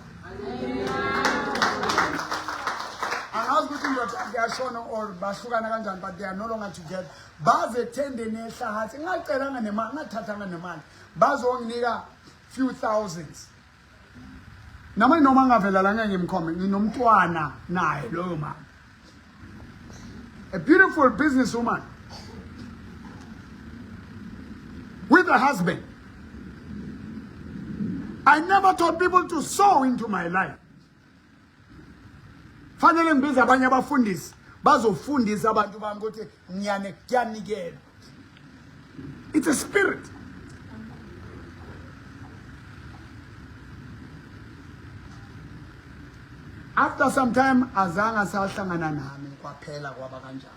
Angazi. Angazi ukuthi indoda yakhe yashona or bahlukana kanjani, but they are no longer together. Baze ethendeni ehlahathi, ngingacelanga nemali, ngingathathanga nemali, bazonginika few thousands. Nama noma ngavela la ngeke ngimkhombe, nginomntwana naye loyo mama. A beautiful businesswoman with a husband. I never taught people to sow into my life. Fanele ngibize abanye abafundisi bazofundisa abantu bami ukuthi ngiyane kuyanikela. It's a spirit. After some time azange asahlangana nami kwaphela kwaba kanjalo.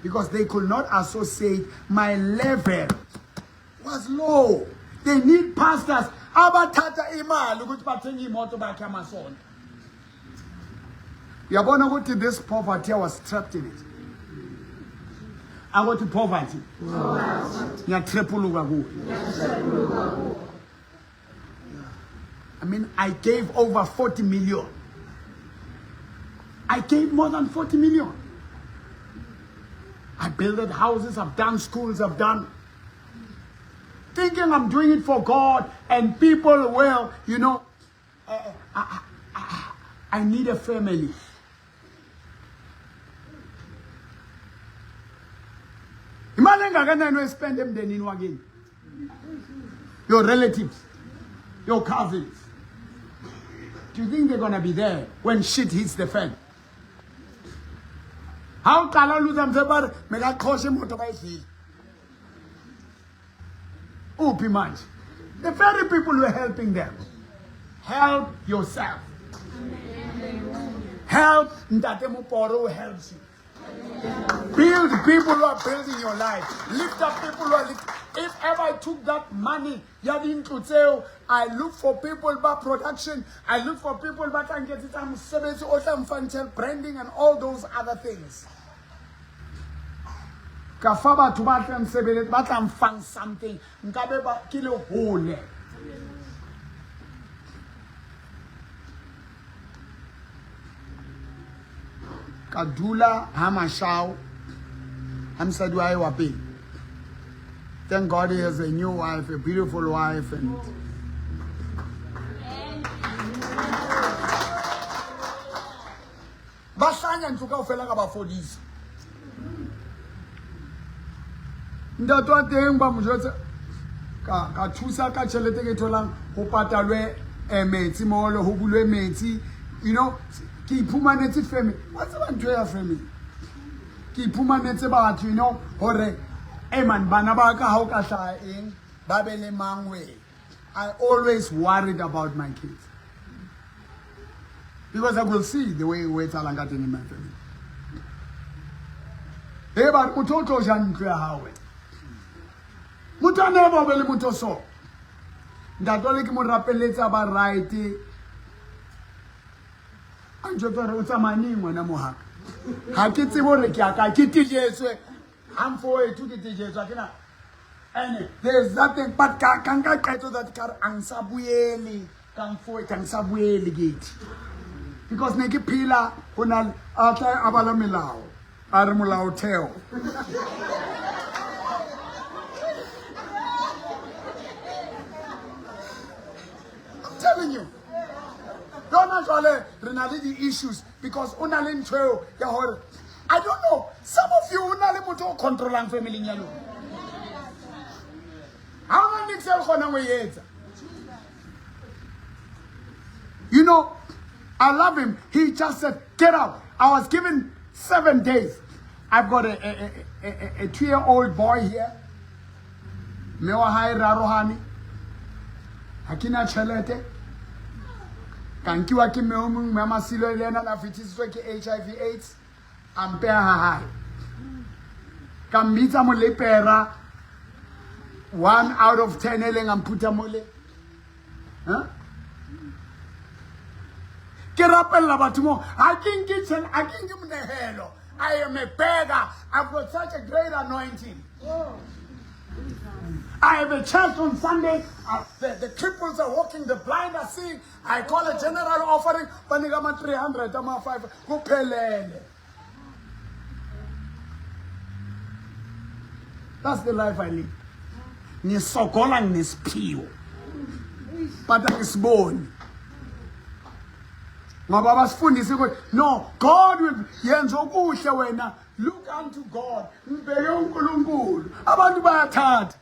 Because they could not associate my level was low. They need pastors abathatha imali ukuthi bathenge imoto bakhe amasonto. Uyabona ukuthi this poverty, I was trapped in it. Akuthi poverty. Ngiyatrepuluka kuwe. I mean, I gave over 40 million. I gave more than 40 million. I built houses, I've done schools, I've done. Thinking I'm doing it for God and people will, you know, I need a family. Imali engakanani oyispend emndenini wakini? Your relatives, your cousins. Do you think they're gonna be there when shit hits the fan? Ha o qala o loser mse ba re mekaqhosha imoto bayidlile. Uphi manje? The very people who are helping them. Help yourself. Help Ntate Moporo who helps you. Build people who are building your life. Lift up people who are lift. If ever I took that money, ya dintlo tseo, I look for people ba production. I look for people ba tla nketsetsa mosebetsi o tla mfang branding and all those other things. Ka fa batho ba tla nsebeletsa, ba tla mfang something, nkabe ba ke le hole. Ka dula ha mashao ha mosadi wa hae wa pele. Thank God he has a new wife, a beautiful wife, and ba hlanya ntlo kaofela ka ba fodisa. Ntate wa teng ba mo jwetsa ka thusa ka tjhelete ke tholang ho patalwe metsi mole ho bulwe metsi, you know, ke iphumanetse family. Wa tseba ntho ya family, ke iphumanetse batho, you know, hore e man bana ba ka ha o ka hlaha eng ba be le mang we. I always worried about my kids because I will see the way o etsahalang ka teng in my family. E ba re motho o tlo ja ntlo ya hao wena. Motho a never o be le motho so. Ntate wa le ke mo rapeletse a ba right. A njwetsa hore o tsamaya neng ngwana mohaka. Ha ke tsebe hore ke ya kae, ke tejetswe. Ha mfowethu ke tejetswe ha ke na. And there's nothing but ka ka nka qeto that ka re ang sa boele ka mfowethu, ang sa boele ke thi. Because ne ke phela ho na a tla a bala melao, a re molaotheo. I'm telling you. Yona jwale re na le di-issues because o na le ntho eo ya hore I don't know, some of you o na le motho o controlang family ya lona. Ha ona niks e kgonang ho e etsa. You know, I love him. He just said, get out. I was given 7 days. I've got a 2-year-old boy here. Mme wa hae re arohane. Ha ke na tjhelete. Ka nkiwa ke mme o mong, mme Masilo le yena na fetisitswe ke HIV AIDS. A mpeha ha hae. Ka mmitsa molepera. 1 out of 10 e leng a mphutha mole. Huh? Ke rapella batho mo. Ha ke nke tjhelete, ha ke nke monehelo. I am a beggar. I've got such a great anointing. I have a church on Sunday. The cripples are walking, the blind are seeing. I call a general offering. Banika ama 300, ama 5. Kuphelele. That's the life I live. Ngisokola nginesiphiwo. But angisiboni. Ngoba basifundise ukuthi no, God will yenza okuhle wena. Look unto God. Ngibheke uNkulunkulu. Abantu bayathatha.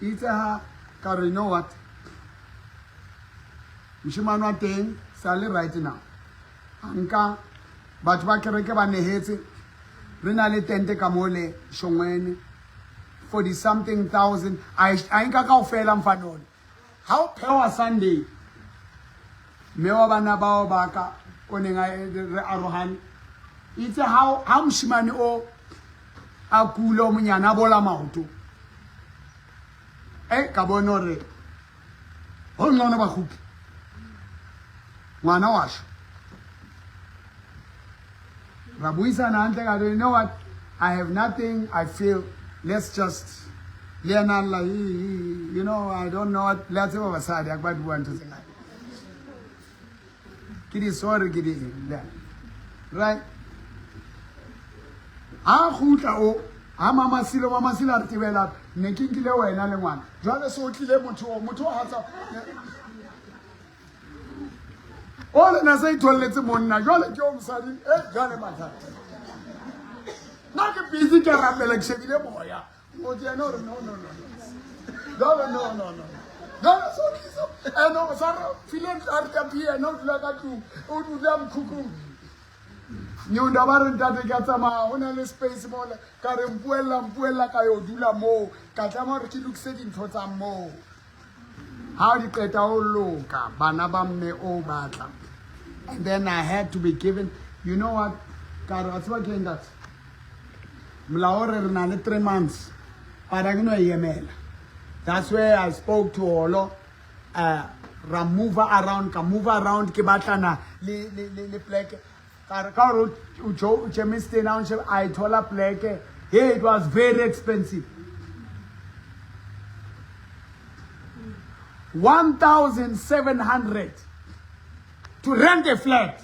Itse ha ka re you know what? Moshemane wa teng sa le right now. A nka batho ba kereke ba nehetse re na le tente ka mole Shongwene 40 something thousand a nka kaofela mfanone. Ha o phewa Sunday mme wa bana bao ba ka o neng a re arohane itse ha moshemane o a kula o monyane a bola maoto e ka bona hore ho ngcono ba kgutle ngwana wa shwa ra buisana hantle ka you know what, I have nothing, I feel let's just le yena lla, you know, I don't know what, le a tseba basadi a ba di bua ntho tse ngata ke di sorry ke di eng right. Ha kgutla o ha mama Silo, mama Silo a re tebela ne ke nkile wena le ngwana jwale so o tlile motho o motho o hatsa o le na se itholletse monna jwale ke o mosadi e jwale mathata nna ke busy ke rapela ke shebile moya motho yena o re no no no jwale no no no jwale so tlisa ene o sa re file a re ka yena o dula ka tlung o dula mokhukhung Nyonda ba re ntate ke a tsamaya ho na le space mole ka re mpuella mpuella ka yo dula moo ka tlameha hore ke lokise dintho tsa moo ha di qeta ho loka bana ba mme o batla and then I had to be given you know what ka re a tseba ke eng ntate molao re re na le 3 months but a ke no e emela. That's where I spoke to Olo. Ra move around ka move around ke batlana le le le le pleke ka re ka gore o jo Germiston a o a thola pleke. Hey, it was very expensive. 1,700 to rent a flat.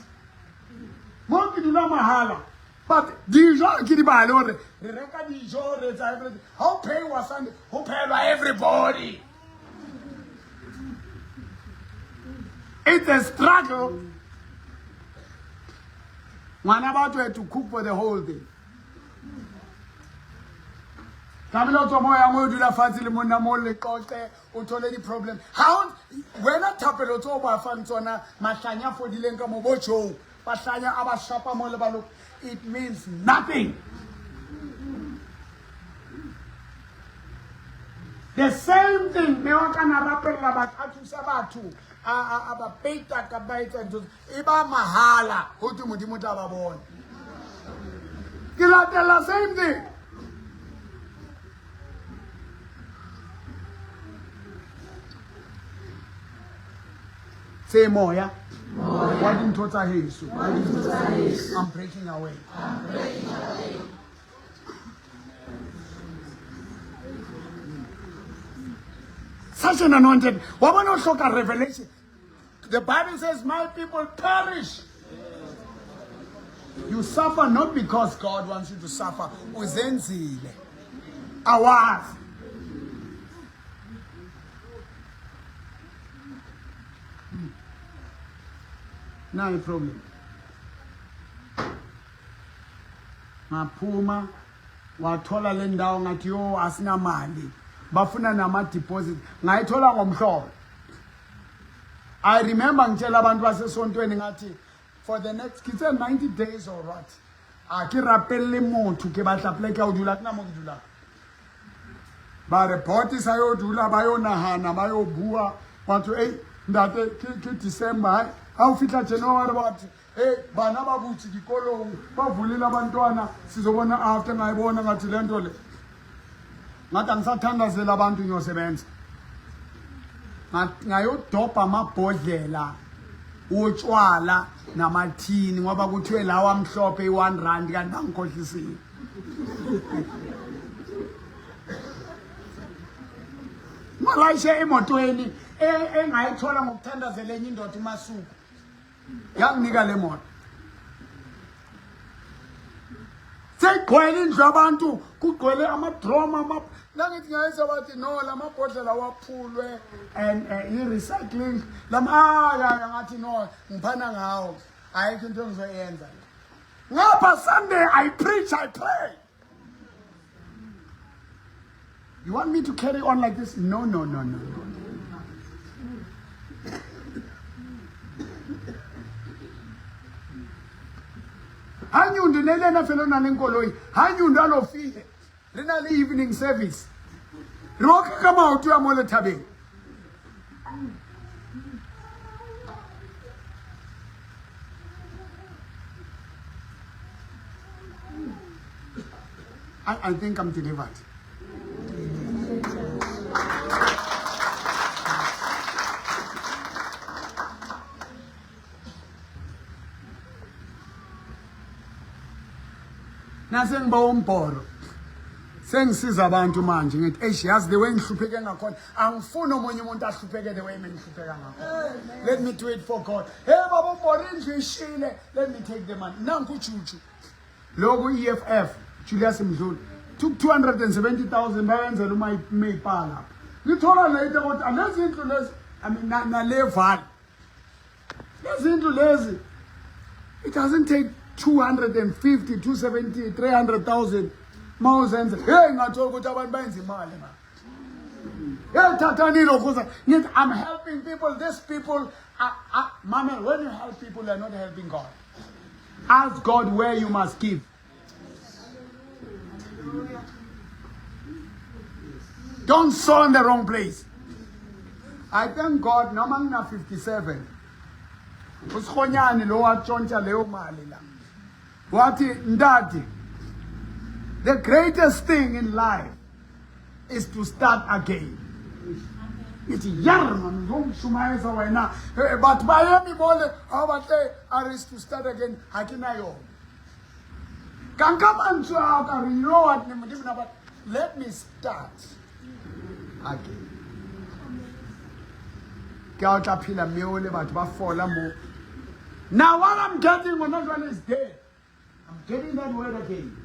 Mo ke dula mahala. But dijo ke di bale hore re reka dijo re etsa everything. Ha o phewa Sunday, ho pheelwa everybody. It's a struggle. Ngwana batho had to cook for the whole day. Tlamehile o tswa mo yang o dula fatshe le monna mo le qoqe o thole di-problem. Ha wena thapelo tse o ba fang tsona mahlanya a fodileng ka mo bo tjhong bahlanya a ba shapa mo le ba lo, it means nothing. The same thing mme wa ka na rapella batho a thusa batho a ba peita ka ba etsa ntho e ba mahala ho thwe Modimo tla ba bona. Ke latela same thing. Tse moya wa dintho tsa heso. I'm breaking away. Such an anointed. Wa bona o hloka revelation. The Bible says my people perish. You suffer not because God wants you to suffer. Uzenzile. Awazi. Now the problem. Ngaphuma wathola le ndawo ngathi yo asinamali bafuna nama deposit ngayithola ngomhlolo. I remember ngitshela abantu basesontweni ngathi for the next ke tse 90 days or what a ke rapelle motho ke batla pleke ya ho dula ke na mo ke dulang. Ba re bot sa yo dula ba yo nahana ba yo bua batho ei ntate ke December hai ha o fihla January batho hey bana ba butse dikolong ba vulile abantwana sizobona after ngayibona ngathi le nto le ngathi angisathandazela abantu ngiyosebenza ngayodobha amabhodlela Utshwala namathini ngoba kuthiwe lawa amhlophe i-1 rand kanti bangikhohlisile. Malayishe emotweni engayithola ngokuthandazela enye indoda uMasuku. Yanginika le moto. Seyigcwele indlu abantu kugcwele amadroma ama nangithi ngayise bathi no lamabhodlela waphulwe and i-recycling lama ah ngathi no ngiphana ngawo ayikho into engizoyenza ngapha Sunday I preach I pray. You want me to carry on like this? No, no, no, no, no. Ha nyundo ne le ena fela o na leng koloi ha nyundo a lo file re na le evening service re oka ka maoto ya mo lethabeng. I think I'm delivered. Nase ngiba umbhoro sengisiza abantu manje ngithi eish yazi the way ngihlupheke ngakhona angifuni omunye umuntu ahlupheke the way mina ngihlupheka ngakhona. Let me do it for God. Hey baba umbhoro indlu ishile, let me take the money. Nanku ujuju lokhu EFF Julius Mdluli took 270,000 bayenzela uma mayipala lapha ngithola later kodwa lezi indlu lezi I mean nale valley lezi indlu lezi it doesn't take 250 270 300,000 mawuzenze hey ngathola ukuthi abantu bayenza imali ma hey thathani lokhu ngithi I'm helping people. These people are, are, mama, when you help people you are not helping God. Ask God where you must give. Don't sow in the wrong place. I thank God noma ngina 57. Usikhonyane lo watshontsha leyo mali la. Wathi ndadi, the greatest thing in life is to start again. Ngithi yar man ngizomshumayeza wena batho ba eme mole ha ba tle a re is to start again ha ke na yona. Ka nka mantswe ao ka re you know what ne modimo na but let me start again. Ke a o tla phela mme o le batho ba fola mo. Now what I'm getting gona jwale is dead. I'm getting that word again.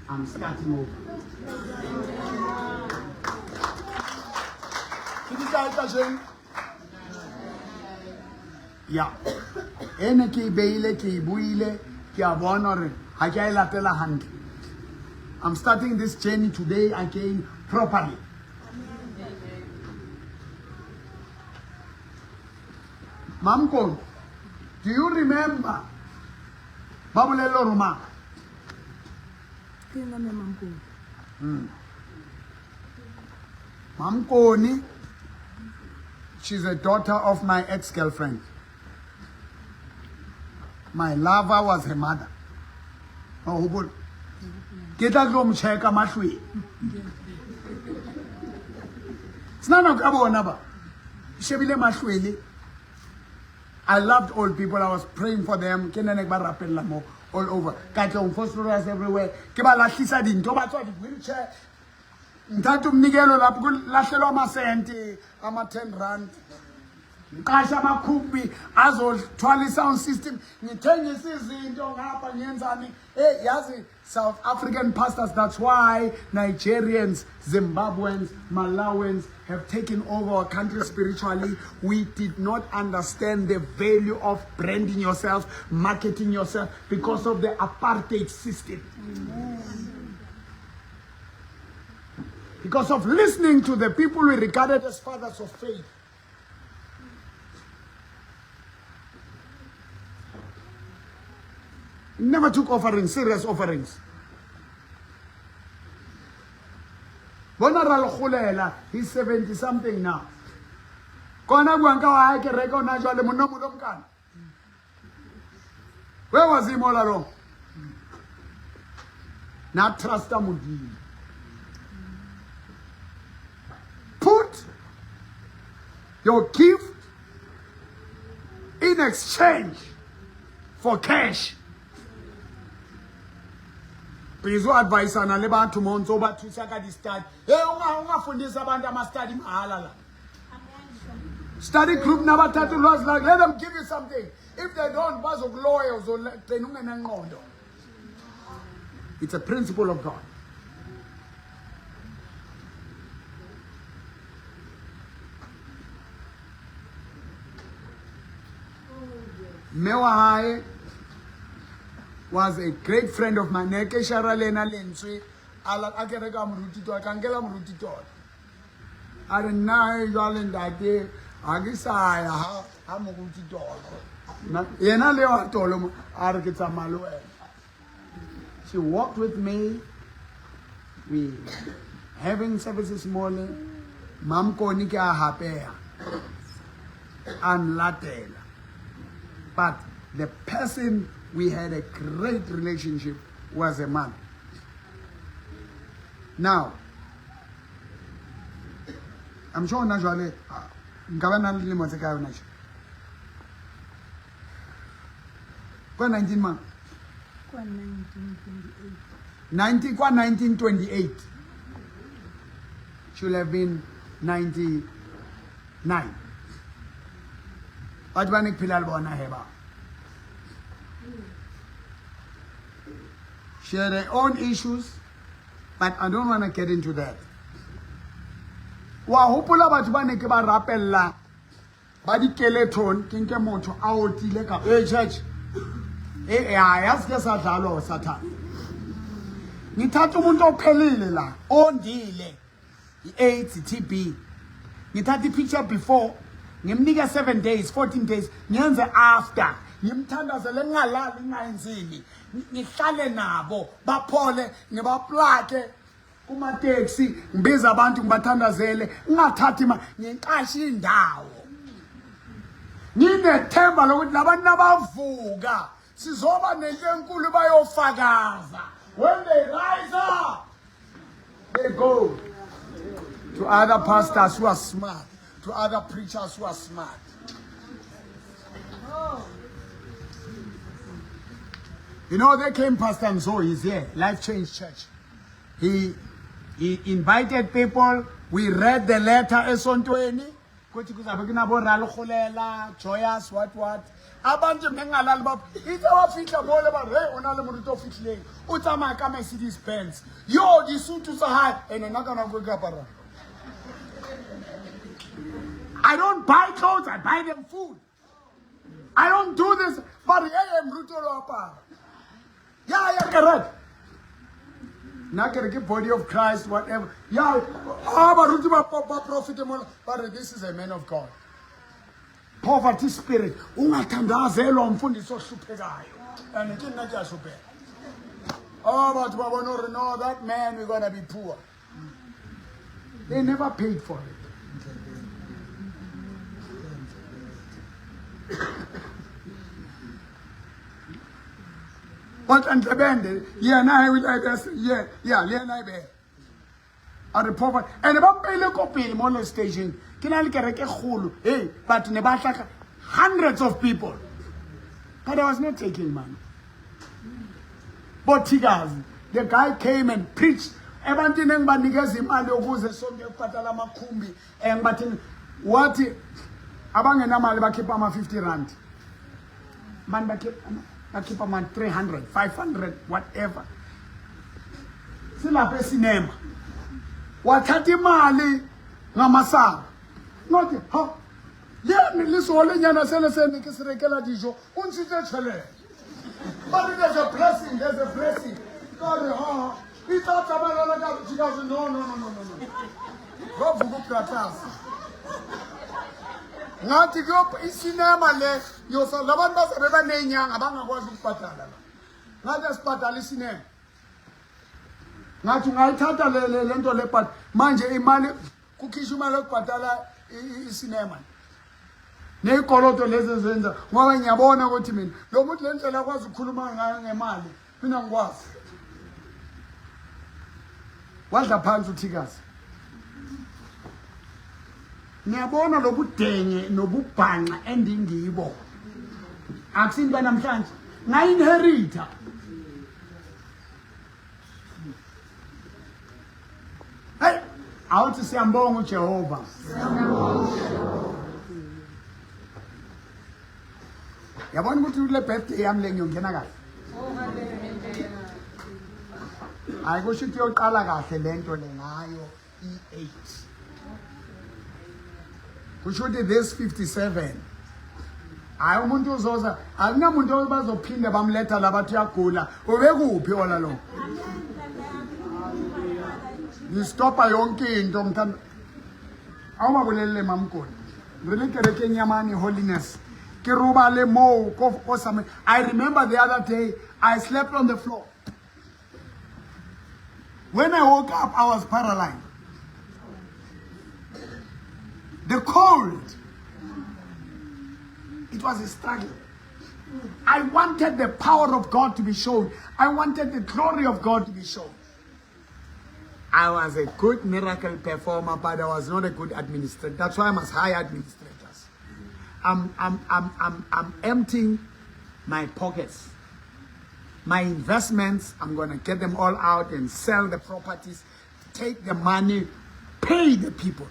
I'm starting over. Ke di kae kajeno? Ya. Ene ke e beile, ke e buile, ke a bona hore ha ke a e latela hantle. I'm starting this journey today again properly. Mamkon, do you remember? Ba bolelle hore mang? Ke nna mme Mamkoni. Mamkoni, she's a daughter of my ex-girlfriend. My lover was her mother. Oh, hopola. Ke tla tlo mo checka mahlweng. Sena nako ya bona ba. Shebile mahlwele. I loved old people. I was praying for them. Ke nne ke ba rapella mo all over. Katlehong, Vosloorus everywhere. Ke ba lahlisa dintho, ba tswa di-wheelchair. Ngithatha umnikelo lapho kulahlelwa amasenti ama-10 rand. Ngiqasha amakhumbi azothwala i-sound system. Ngithengisa izinto ngapha ngiyenzani. Hey, yazi South African pastors, that's why Nigerians, Zimbabweans, Malawians have taken over our country spiritually. We did not understand the value of branding yourself, marketing yourself because of the apartheid system. Because of listening to the people we regarded as fathers of faith. Never took offerings, serious offerings. Bona ra lekgolela, he's 70 something now. Kona buang ka wa kereke ona jwale monna o mokana. Where was him all along? Na trusta Modimo. Put your gift exchange for cash. Busy u-advisana le batho mo ntse o ba thusa ka di-study. Hey, ungafundisi abantu ama-study mahala la. Study group nabathatha ulwazi lakhe, let them give you something. If they don't, bazokuloya uzogcina ungenangqondo. It's a principle of God. Mme wa hae was a great friend of mine. Ne ke shara le ena lentswe a kereka moruti tota, ka nkela moruti tota. A re nna jwale ntate ha ke sa ya ha moruti tolo. Yena le wa tolo mo a re ke tsamaya le wena. She walked with me. We having services mole. Mamkoni ke a hapeha. A nlatela. But the person we had a great relationship was a man. Now, I'm sure na jwale nka ba na le dilemo tse kae hona tje? Kwa 19 mang? Kwa 1928. 19 kwa 1928. Should have been 99. Batho ba ne ke phela le bona he ba. She had her own issues, but I don't want to get into that. Wa hopola batho ba ne ke ba rapella ba dikeleton ke nke motho a otile ka e church e ya ya se ke sa dlalwa sathane. Ngithatha umuntu ophelile la ondile i-AIDS TB ngithatha i-picture before ngimnike 7 days 14 days ngiyenze after ngimthandazele ngingalali ngingayenzini ngihlale nabo baphole ngibaplake kumateksi ngibiza abantu ngibathandazele ngingathathi imali ngiqashe indawo nginethemba lokuthi labantu nabavuka sizoba nento enkulu bayofakaza when they rise up they go to other pastors who are smart, to other preachers who are smart. You know, they came Pastor Nzo, he's here, Life Change Church. He invited people. We read the letter esontweni. Kuthi kuzabe kunabo Ralkholela, Joyous, what what. Abantu bengalali ba itse ba fihla mo le ba re o na le moruti o fihlileng. O tsamaya ka Mercedes Benz. Yo disutu tsa hae ene nna ka nako e ke aparang. I don't buy clothes, I buy them food. I don't do this. But hey, moruti o lo apara. Yeah, yeah, correct. Nna ke re ke body of Christ, whatever. Yeah, ah, baruti ba ba prophet mola, but this is a man of God. Poverty spirit. Ungathandazelwa umfundisi ohluphekayo. And ke nna ke a hlupheka. Oh, batho ba bona hore no, that man we're gonna be poor. They never paid for it. But Ndlebende, yena yeah, yeah, le yena e beha. A re poverty. And ba mpele ko pele mo le staging. Ke na le kereke kgolo. Hey, but ne ba tla hundreds of people. But I was not taking money. Bothikazi, the guy came and preached. Ebantwini engibanikeza imali yokuze sonke ukubhadala amakhumbi engibathini wathi abangenamali bakhipha ama 50 rand. Abantu bakhipha ama 300, 500 whatever. Silapha esinema. Wathatha imali ngamasaka. Ngathi ha yena lisolenyana sele sene ke se rekela dijo o ntshitse tjhelete. But there's a blessing, there's a blessing. Ka re ha itla tsamaya ka because no no no no no no. Bavuka uBratas. Ngathi kuyop isinema le yosa labantu bazabe banenyanga bangakwazi ukubhadala la. Ngathi asibhadala isinema. Ngathi ungayithatha le le lento le but manje imali kukhishwa imali yokubhadala isinema. Neyikoloto lezi ezenza ngoba ngiyabona ukuthi mina lo muntu le ndlela akwazi ukukhuluma ngayo ngemali mina ngikwazi. Wadla phansi uthikazi. Ngiyabona lobudenge nobubhanxa endingibo. Akusinto namhlanje. Nga-inherita. Hey, awuthi siyambonga uJehova. Yabona ukuthi kule birthday yami le ngiyongena kahle. Hayi kusho ukuthi uyoqala kahle lento le ngayo i-8. Kusho ukuthi this 57 hayi umuntu uzoza akunamuntu obazophinde bamletha la bathi uyagula ubekuphi ola lo ngistopa yonke into mthanda awubabolelele mamgodi re le kerekeng ya mane holiness ke robale moo ko same i remember the other day i slept on the floor When I woke up, I was paralyzed. The cold, it was a struggle. I wanted the power of God to be shown. I wanted the glory of God to be shown. I was a good miracle performer, but I was not a good administrator. That's why I must hire administrators. I'm, I'm, I'm, I'm, I'm emptying my pockets. My investments, I'm going to get them all out and sell the properties, take the money, pay the people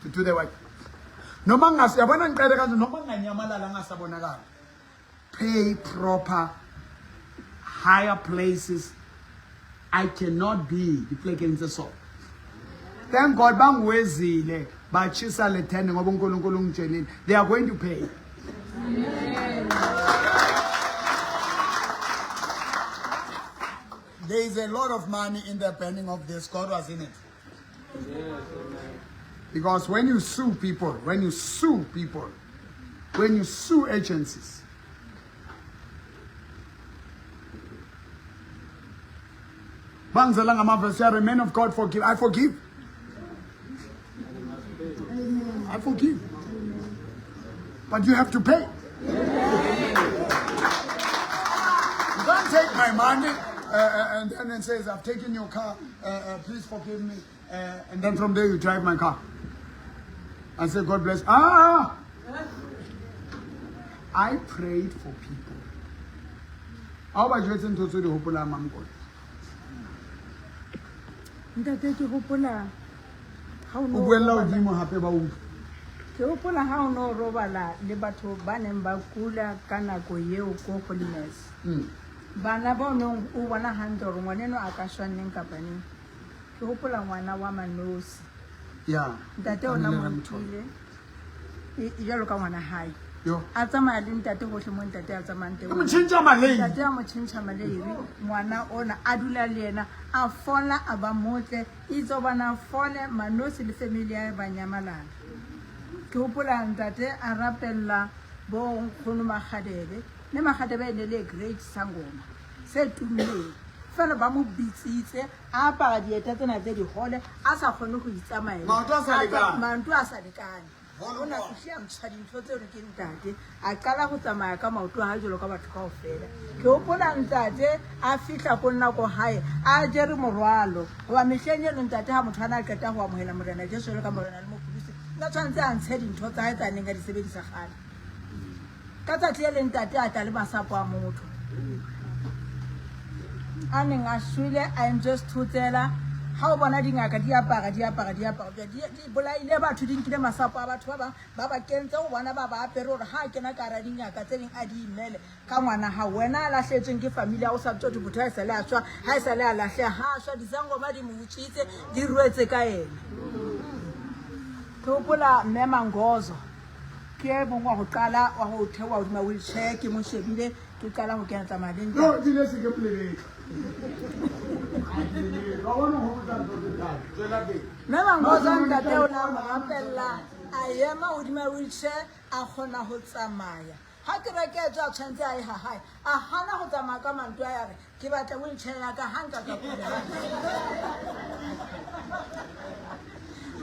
to do the work. Noma ngas yabona ngiqede kanje noma nginganyamalala ngasabonakala. Pay proper higher places. I cannot be diplekeng tse so. Thank God bangiwezile bachisa le tende ngoba uNkulunkulu ungitshelile. They are going to pay. There is a lot of money in the burning of this. God was in it. Because when you sue people, when you sue people, when you sue agencies, bangizela ngamavesi man of God forgive. I forgive. I forgive. But you have to pay. You can't take my money and then and says, I've taken your car, please forgive me. And then from there you drive my car. I say, God bless. Ah! I prayed for people. How about you ntho tse di hopolang mamkone? Ntate ke hopola ha o O buella hodimo hape ba utlwe. Ke hopola ha o no robala le batho ba neng ba kula ka nako eo ko Holiness. Bana ba o neng o bona hantle hore ngwaneno a ka shwa neng kapa neng. Ke hopola ngwana wa Manosi. Yeah. Ntate ona mo nkile jwalo ka ngwana hae. Yo. A tsamaya le ntate hohle mo ntate a tsamayang teng. Ke mo tjhentjha maleiri. Ntate a mo tjhentjha maleiri. Ngwana ona a dula le yena, a fola a ba motle. Itse hobane a fole Manosi le family ya hae ba nyamalala. Ke hopola ntate a rapella bo nkgono Makgadebe. Mme Makgadebe e ne le great sangoma se tummeng. Fela ba mo bitsitse a apara dieta tsena tse dihole a sa kgone ho itsamaela. Maoto a sa lekane. Maoto a sa lekane. O na fihle a ntsha dintho tseo re ke ntate a qala ho tsamaya ka maoto a hae jwalo ka batho kaofela. Ke hopola ntate a fihla ko nna ko hae a jere morwalo hoba mehleng eno ntate ha motho a na qeta ho amohela Morena Jesu jwalo ka Morena le Mopholosi nna tshwanetse a ntshe dintho tsa hae tsa neng a di sebedisa kgale. Ka tsatsi le leng ntate a tla le masapo a motho a neng a shwele a entswe sethotsela. Ha o bona dingaka di apara di apara di apara di bolaile batho di nkile masapo a batho ba bang ba ba kentse ho bona ba ba apere hore ha a kena ka hara dingaka tse ding a di imele ka ngwana hao wena a lahletsweng ke family ya o sa tsotse motho ha e sale a shwa ha e sale a lahleha ha a shwa disangoma di mo utswitse di ruetse ka yena. Ke hopola mme Mangozo ke e mong wa ho qala wa ho theoha hodima wheelchair ke mo shebile ke qala ho kena tsamaya le ntate. No, ebile se ke molebetse. Wa bona ho botsa ntho tse thata. Tswela pele. Mme Mangozo ntate o la mo rapella a ema hodima wheelchair a kgona ho tsamaya. Ha kereke e tswa tshwanetse a ye ha hae a hana ho tsamaya ka manto a ya re ke batla wheelchair ya ka ha nka ka kula.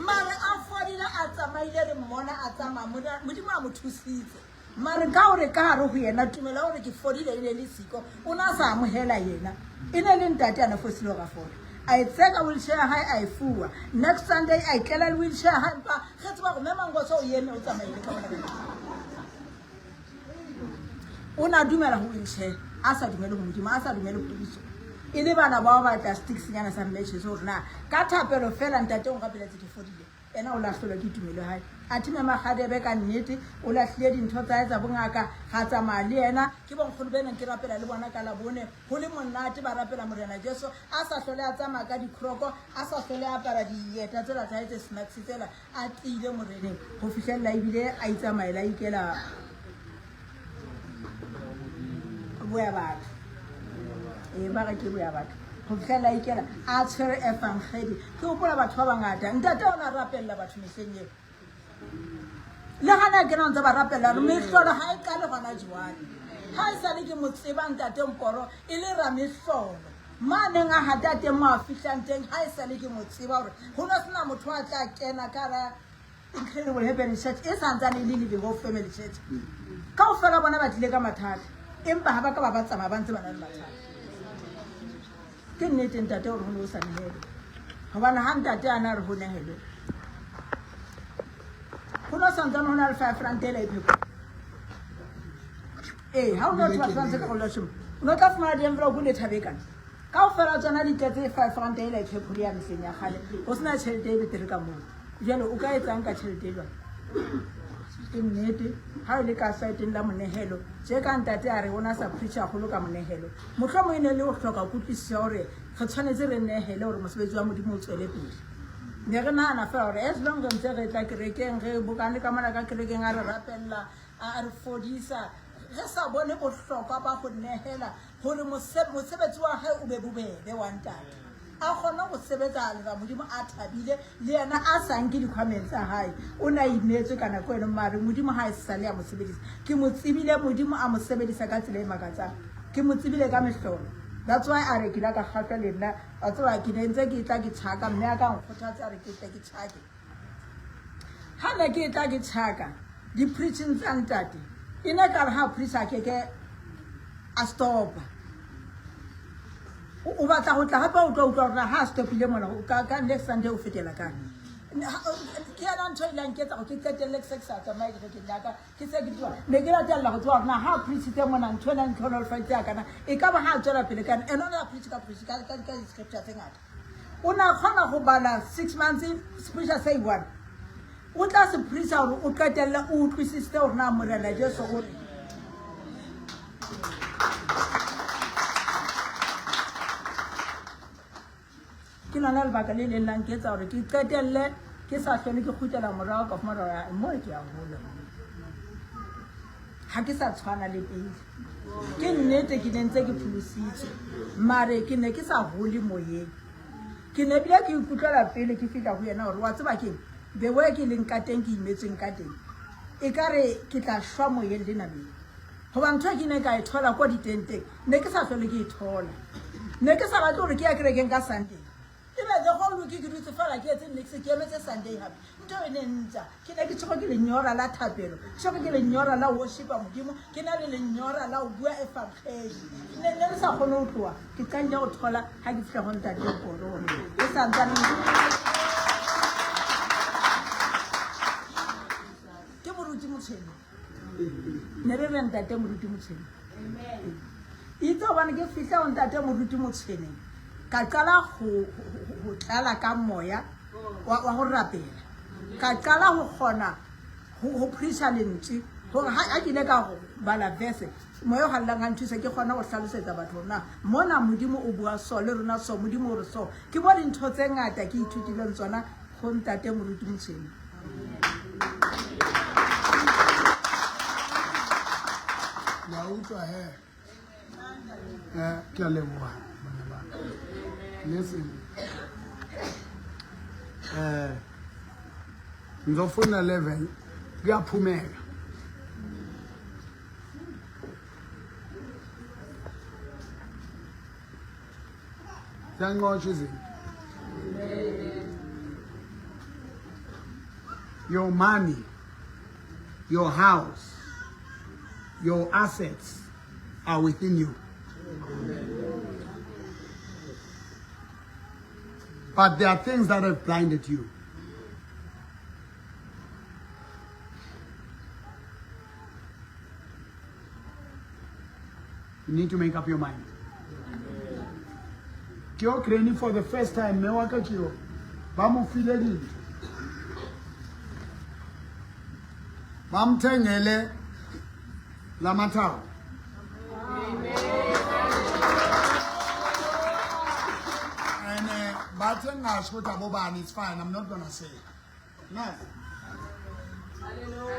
Mare a fodile a tsamaile re mmona a tsamaya Modimo a mo thusitse. Mare ka hore ka hare ho yena tumelo ya hore ke fodile e ne le siko o na sa amohela yena e ne le ntate a na fosile hore a fole. A e tseka wheelchair ya hae a e fuwa. Next Sunday a itlela le wheelchair ya hae empa re tseba hore mme Mangoso o eme o tsamaile ka bona. O ne a dumela ho wheelchair, a sa dumele ho Modimo, a sa dumele phodiso. E le bana bao ba tla sticksnyana sa matches hore na ka thapelo fela ntate o nrapeletse ke fodile. Ena o lahlelwa ke tumelo ya hae. Athe Mme Makgadebe ka nnete o lahlile dintho tsa hae tsa bongaka, ra tsamaya le yena. Ke bonkgono be neng ke rapela le bona ka Labone, ho le monate ba rapela Morena Jesu, a sa hlole a tsamaya ka dikroko, a sa hlole a apara dieta tsela tsa hae tse smacks tsela, a tiile Moreneng ho fihlella ebile a itsamaela a ikela boya batho. Ee, ba re ke boya batho. Ho fihlella a ikela a tshwere evangedi. Ke hopola batho ba bangata. Ntate o ne a rapella batho mehleng eo. Le gana ke na ntse ba rapella re mehlolo ha e qale gona jwale. Ha e sale ke mo tseba ntate Mporo e le ramehlolo. Maneng a hata teng mo a fihlang teng ha e sale ke mo tseba hore ho no sena motho a tla kena ka ra Incredible Happening Church e santsane e le Living Hope Family Church. Kaofela bona ba tlile ka mathata empa ha ba ka ba ba tsamaya ba ntse ba na le mathata. Ke nnete ntate hore ho ne ho sa nehelwe. Hobane ha ntate a na re ho nehelwe ho no santsane ho na le 5 rand ela e pheko. Ee, ha o no batho ba ntse ka go leshome. O no tla fumana di-envelope le thabe kana. Kaofela tsona di tletse 5 rand ela e pheko ya mehleng ya kgale. Ho sena tjhelete e betere ka moo. Jwale o ka etsang ka tjhelete e jwalo? Ke nnete ha e le ka saeteng la monehelo tje ka ntate a re o na sa preach haholo ka monehelo. Mohlomong e ne le ho hloka kutlwisiso ya hore re tshwanetse re nehele hore mosebetsi wa Modimo o tswele pele. Ne re nahana fela hore as long re ntse re tla kerekeng re bokane ka mona ka kerekeng a re rapella a re fodisa re sa bone bohlokwa ba ho nehela hore mosebetsi wa hae o be bobebe wa ntate. A kgone go sebetsa lera Modimo a thabile le yena a sa nke dikhwameng tsa hae. O ne a imetswe ka nako eno mare Modimo ha e sale a mo sebedisa. Ke mo tsebile Modimo a mo sebedisa ka tsela e makatsang. Ke mo tsebile ka mehlolo. That's why a re ke la ka kgahlwa le nna. Wa tseba ke ne ntse ke tla ke tjhaka mme a ka nkgothatsa a re ke tle ke tjhake. Ha ne ke tla ke tjhaka di-preaching tsa ntate e ne ka re ha preacher a keke a stopa. O batla ho tla hape o tlo utlwa hore ha a stopile mona ka next Sunday o fetela kae. Ke yona ntho e ileng nketsa hore ke qetelle ke se ke sa tsamaye kerekeng ya ka ke se ke tswa ne ke latella ho tseba hore na ha a preachitse mona ntho ena ntlhonolofaditse ya kana e ka ba ha a tswela pele kana ene o ne a preach ka preach ka ka ka di-scripture tse ngata. O ne a kgona go bala 6 months scripture se one. O tla se preacha hore o qetelle o utlwisisitse hore na Morena Jesu o re. Ke lona lebaka le leng la nketsa hore ke qetelle ke sa hlole ke kgutlela morao ka fumana hore mo ke a hola. Ha ke sa tshwana le pele. Ke nnete ke ne ntse ke pholositswe mare ke ne ke sa hole moyeng. Ke ne bile ke ikutlwela pele ke fihla ho yena hore wa tseba keng the way ke leng ka teng ke imetsweng ka teng e ka re ke tla shwa moyeng le nameng. Hoba ntho e ke neng ka e thola ko ditenteng ne ke sa hlole ke e thola. Ne ke sa batle hore ke ya kerekeng ka Sunday. Ebe the whole week ke dutse fela ke etse niks ke emetse Sunday hape. Ntho e ne ntja. Ke ne ke tshwerwe ke lenyora la thapelo, ke tshwerwe ke lenyora la worshipa Modimo, ke na le lenyora la ho bua evangeli. Ne ne re sa kgone ho tloha. Ke qadile ho thola ha ke fihla ho ntate Koro hore ke santsane ke moruti Motshweneng. Ne re re ntate moruti Motshweneng. Itse hobane ke fihla ho ntate moruti Motshweneng ka qala ho tlala ka moya wa ho rapela. Ka qala ho kgona ho preacha lentswe hore ha ke ile ka bala verse moya o hallang a nthusa ke kgona ho hlalosetsa batho hore na mona Modimo o bua so le rona so Modimo o re so. Ke mo dintho tse ngata ke ithutileng tsona ho ntate moruti Motshweneng. La utlwa he. Ke a leboha bana ba. Listen. Ngizofuna level kuyaphumeka. Ziyanqotshwa izinto. Your money, your house, your assets are within you. But there are things that have blinded you. You need to make up your mind. Ke yo granny for the first time, mme wa ka ke yo. Ba mo file dintho. Ba mo thengele la mathao. And bathe ngasho ukuthi abobani, it's fine, I'm not gonna say. Nice.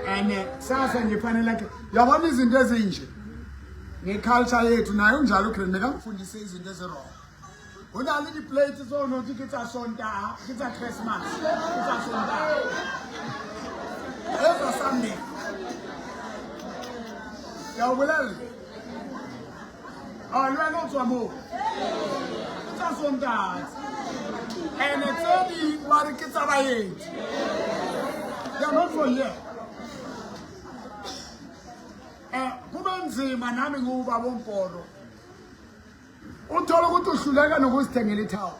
And sasa nje fanele ke yabona izinto ezinje ngeculture yethu naye unjalo uGrand bekangifundise izinto ezi-wrong. Ho na le di-plate tseo no ke tsa Sontaha, ke tsa Christmas, ke tsa Sontaha. Etsa Sunday. Ke a o bolella. Oh, le wena o tswa moo. Ke tsa Sontaha. And tse ding ba re ke tsa baeti. They are not for here. Kube nzima nami ngiwubaba omporo. Uthola ukuthi uhluleka nokuzithengela ithawula.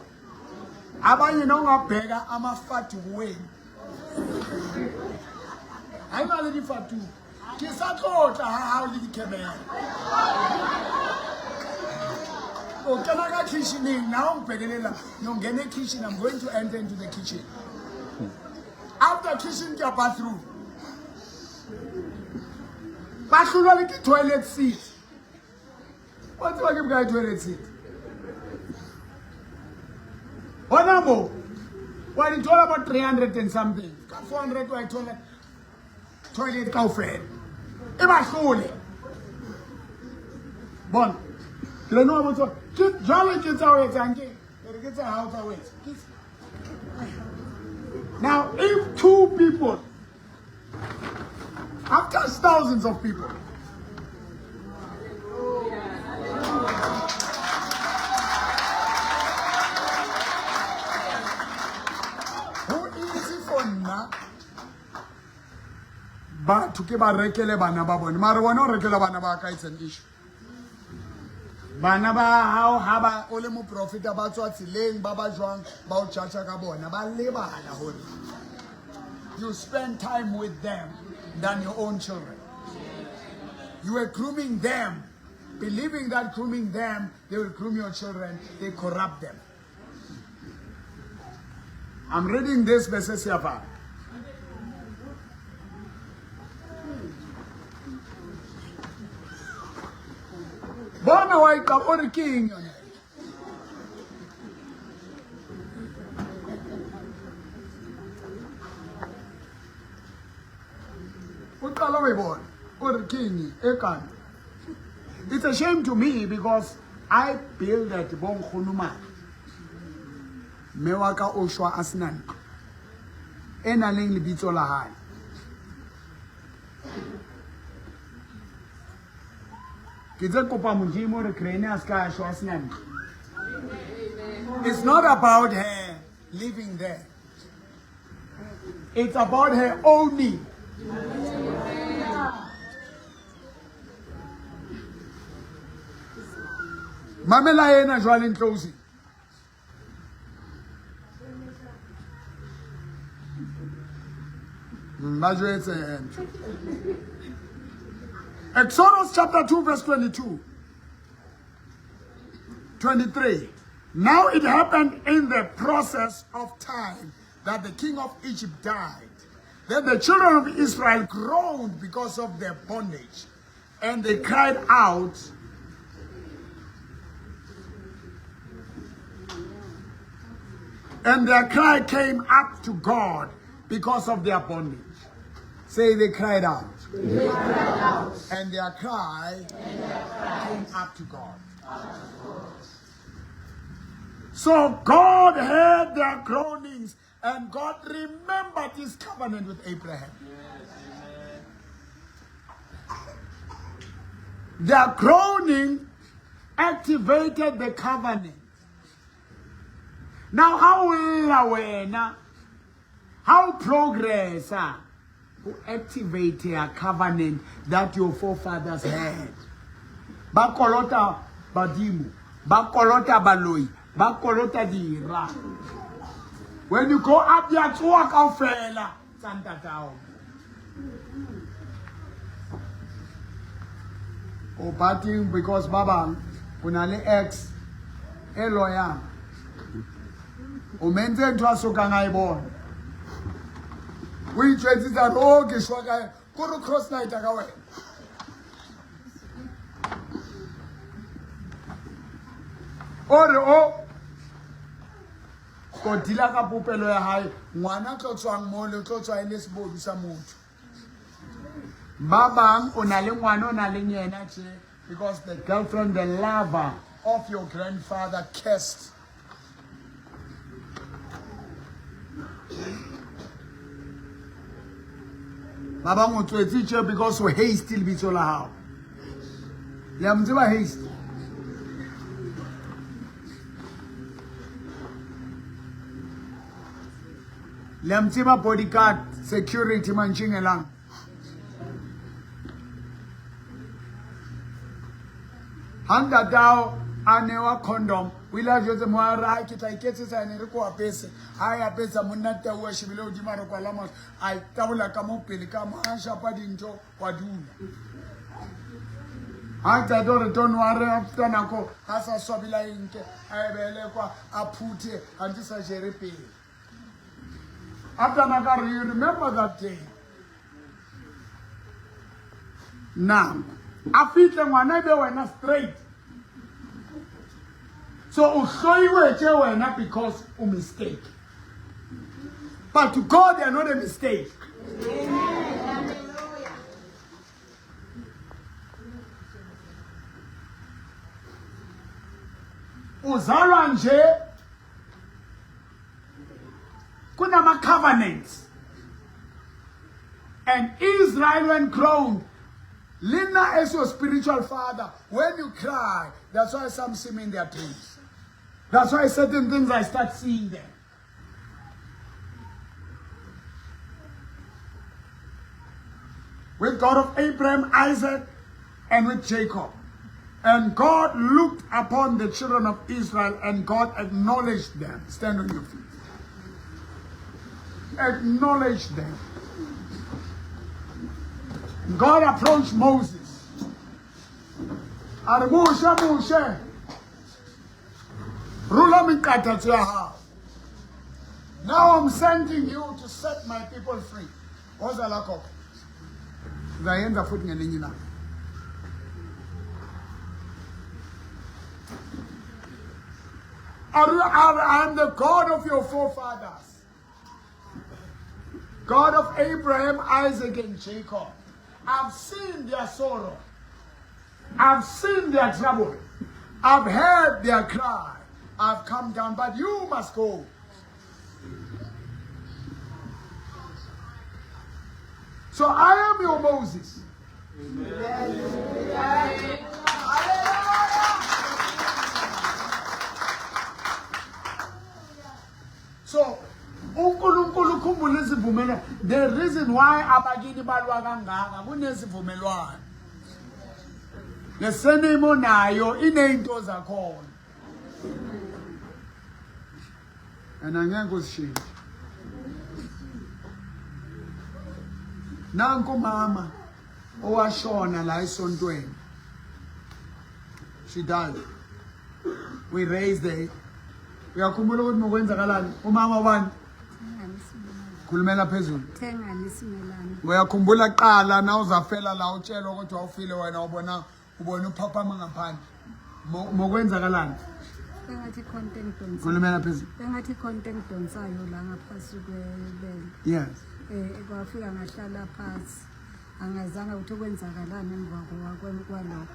Abanye nongabheka amafaduku wenu. Hayi mali difaduku. Ke sa tlotla ha hao le dikhemera. O kena ka kitcheneng na o ngibhekelela ngiyongena e-kitchen. I'm going to enter into the kitchen. After kitchen ke ya bathroom. Ba hlolwa le ke toilet seat. Wa tseba ke bokae toilet seat? Hona moo wa di thola bo 300 and something. Ka 400 wa e thola toilet kaofela. E ba hlole. Bona. Ke le no botsa ke jwale ke tsa o etsang ke re ke tsa hao tsa o etsa. Now if two people, I've touched thousands of people. Ho easy for nna batho ke ba rekele bana ba bone mare wena o rekela bana ba ka, it's an issue. Bana ba hao ha ba o le moprofeta ba tswa tseleng ba ba jwang ba o tjhatjha ka bona ba lebala hore you spend time with them than your own children. You were grooming them, believing that grooming them, they will groom your children. They corrupt them. I'm reading this verse here. Bona wa iqaba o re ke eng yona? O qala ho e bona o re ke eng e kana. It's a shame to me because I build that bonkgono mane. Mme wa ka o shwa a sena ntlo e nang le lebitso la hae. Ke tse kopa Modimo re Crane a ska shwa a sena ntlo. It's not about her living there. It's about her owning. Mamela ena jwale in closing. Ba jwetse ntho. Exodus chapter 2 verse 22. 23. Now it happened in the process of time that the king of Egypt died. Then the children of Israel groaned because of their bondage, and they cried out. And their cry came up to God because of their bondage. Say they cried out. They cried out. And their cry came up to God. So God heard their groanings and God remembered his covenant with Abraham. Their groaning activated the covenant. Now, how will wena how progress who activate a covenant that your forefathers had? Ba kolota badimo, ba kolota baloi, ba kolota dira. When you go up ya tsoa kaofela tsa ntatao. O partying because ba bang o na le ex e loyang. O mentse ntho a sokang a e bona. O itjwetsitse a re o ke shwa ka kore cross night ka wena. O re o kodila ka popelo ya hae ngwana tlo tswang mo le tlo tswa e le sebodu sa motho. Ba bang o na le ngwana o na le yena tje because the girlfriend, the lover of your grandfather cursed. Ba bang o tswetse tje because o hasty lebitso la hao. Le a mo tseba hasty? Le a mo tseba bodyguard security mantšingelang? Ha ntatao a newa condom o ile a jwetse mo a re "Ai, ke tla iketsetsa ene re ko apese ha e apesa monna tau a shebile hodimo a re kwala mahlo a itabola ka mo pele ka mo a shapa dintho wa dula ha qeta hore don't worry after nako ha sa swabile a e nke a e beele kwa a phuthe a ntse sa jere pele. After nako a re you remember that day. Now a fihle ngwana e be wena straight. So o hloiwetse wena because o mistake. But to God they are not a mistake. Uzalwa nje kunama covenants. And Israel when grown, Lina as your spiritual father, when you cry, that's why some see me in their dreams. That's why certain things I start seeing them. With God of Abraham, Isaac, and with Jacob. And God looked upon the children of Israel and God acknowledged them. Stand on your feet. Acknowledge them. God approached Moses. A re, Moshe, Moshe, rola meqathatso ya hao. Now I'm sending you to set my people free. Woza la gogo. Ngizayenza futhi ngelinye ilanga. I am the God of your forefathers. God of Abraham, Isaac, and Jacob. I've seen their sorrow. I've seen their trouble. I've heard their cry. I've come down, but you must go. So I am your Moses. Amen. So uNkulunkulu ukhumbula izivumelwano. The reason why abakini balwa kangaka kunezivumelwano. Le surname onayo inezinto zakhona. And angeke uzishintshe. Nanku mama owashona la esontweni. She died. We raised her. Uyakhumbula ukuthi ngokwenzakalani umama wani? Khulumela phezulu. Thengani Simelane. Uyakhumbula kuqala na uzafela la utshelwa ukuthi wawufile wena ubona ubona uphaphama ngaphandle. Mokwenzakalani? Bengathi khona into engidonsayo. Khulumela phezulu. Bengathi khona into engidonsayo la ngaphansi kwebele. Yes. Kwafika ngahlala phansi. Angazange ukuthi kwenzakalani emva kwalokho.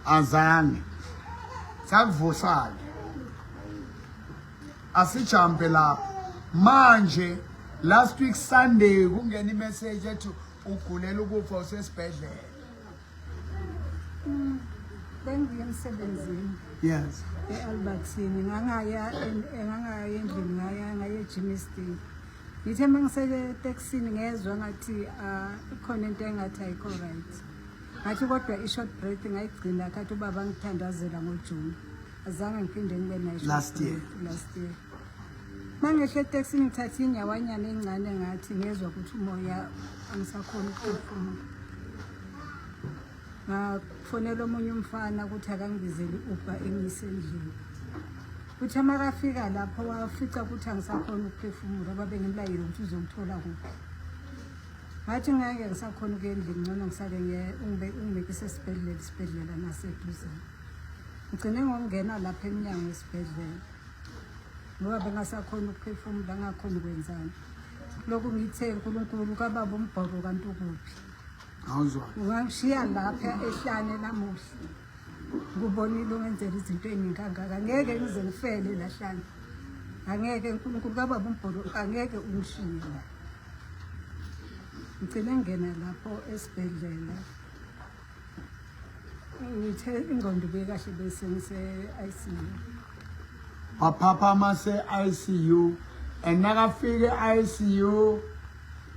Azange. Sakuvusa-ke. Asijampe lapho. Manje last week Sunday kungena imessage ethi ugulela ukufa usesibhedlela. Bengibuya emsebenzini. Yes. E-Albertine ngangaya ngangaya endlini ngaya ngaye eGermiston. Ngithe mangisele etekisini ngezwa ngathi ikhona into engathi ayikho right. Ngathi kodwa i-short breath ngayigcina khathi ubaba ngithandazela ngoJune. Azange ngiphinde ngibe nayo last year. Last year. Mangehle etekisini ngithathe inyawanyana encane ngathi ngezwa ukuthi umoya angisakhona ukuphefumula. Ngafonela omunye umfana ukuthi akangibizele i-Uber engiyise endlini. Kuthe makafika lapho wafica ukuthi angisakhona ukuphefumula babe ngimlayile ukuthi uzongithola kuphi. Ngathi ngeke ngisakhona ukuya endlini ngcono ngisale ungibekise esibhedlela isibhedlela naseduzane. Ngigcine ngokungena lapha emnyango esibhedlela ngoba bengasakhona ukuphefumula ngakhona ukwenzani. Lokhu ngithe uNkulunkulu kababa umbhoko kanti ukuphi. Awuzwa. Ungangishiya lapha ehlane namuhla. Ngubonile ungenzela izinto eziningi kangaka. Ngeke ngize ngifele lahlane. Angeke uNkulunkulu kababa umbholo angeke ungishiye la. Ngigcine ngena lapho esibhedlela. Ngithe ingqondo ibuye kahle bese ngise-ICU. Waphaphama se-ICU and nakafika e-ICU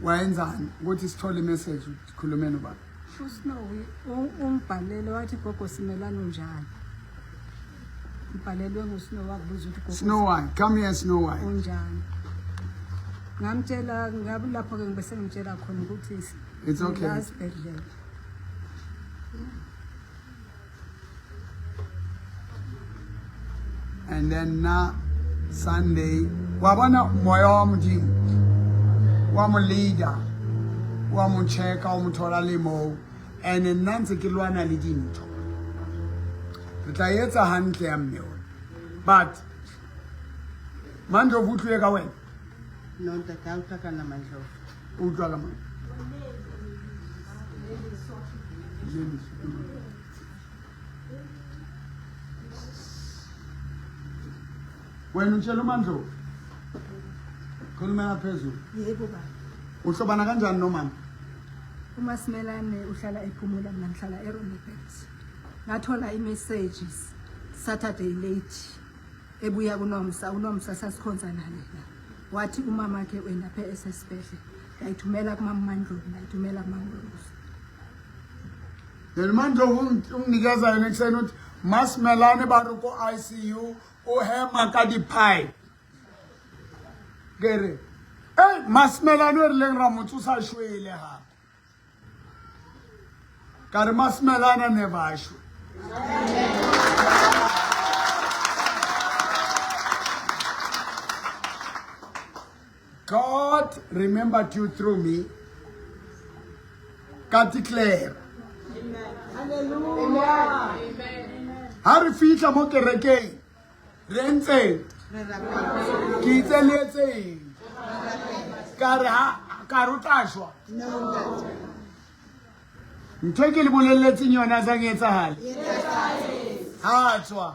wayenzani ukuthi sithole imessage ukhulume nobaba? USnowy ungibhalele wathi gogo Simelane unjani? Ngibhalelwe nguSnow wakubuza ukuthi gogo Snow White, come here Snow White. Unjani? Ngamtshela ngabe lapho ke ngibe sengimtshela khona ukuthi It's okay. ngila esibhedlela. And then na Sunday wa bona moya wa Modimo wa mo leader wa mo checka o mo thola le moo and nna ntse ke lwana le dintho re tla etsa hantle ya mme ona but Mandlovu utlwile ka wena No ntate ha utlwa ka nna Mandlovu. O utlwa ka mang? Wena utshela uMandlovu. Khulumela phezulu. Yebo baba. Uhlobana kanjani nomama? UMasimelane uhlala ePhumula mina ngihlala eRondebult. Ngathola i-message Saturday late ebuya kuNomsa, uNomsa sasikhonza naye la. Wathi umama wakhe wendaphe esesibhedlela. Ngayithumela kumama uMandlovu, ngayithumela kumama uRose. Then uMandlovu unginikeza yona ekuseni uthi Masimelane ba re ko ICU o hema ka di-pipe. Ke re, ei Masimelane o rileng ra mo tsosa shwele hape. Ka re Masimelane never a shwe. God remembered you through me. Ka declare. Ha re fihla mo kerekeng re entseng ke itse le etseng ka re ha ka re o tla shwa ntho e ke le bolelletseng yona sa ke etsahale ha tswa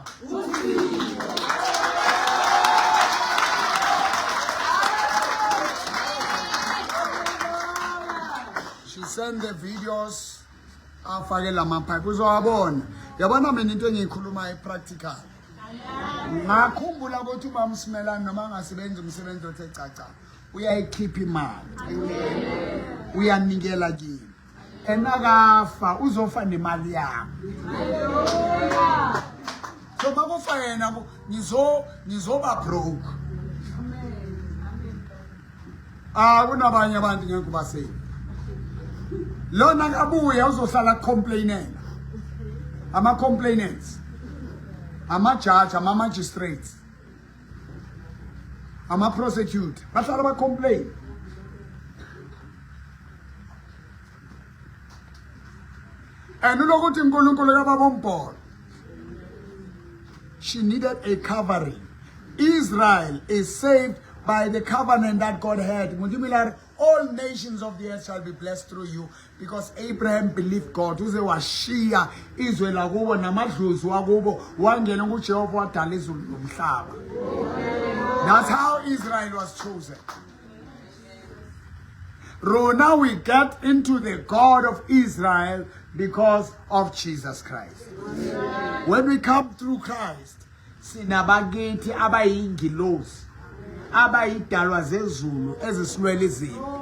she sent the videos afake lamaphayiphi uzowabona yabona mina into engiyikhulumayo practical ngakhumbula ukuthi umama usimelane noma angasebenzi umsebenzi othe caca uyayikhipha imali uyanikela kimi enakafa uzofa nemali yami so makufa yena ngizo ngizoba broke ah kunabanye abantu ngeke ubasave lona kabuya uzohlala complainela ama complainants ama judge ama magistrates ama prosecutor bahlala ba complain and ulokuthi uNkulunkulu kababa umbholo she needed a covering Israel is saved by the covenant that God had Modimo all nations of the earth shall be blessed through you because Abraham believed God uze washiya izwe lakubo namadlozi wakubo wangena kuJehova wadala izulu nomhlaba That's how Israel was chosen Rona we get into the God of Israel because of Jesus Christ. When we come through Christ, sinabakithi abayingilosi abayidalwa zezulu ezisilwela izinto.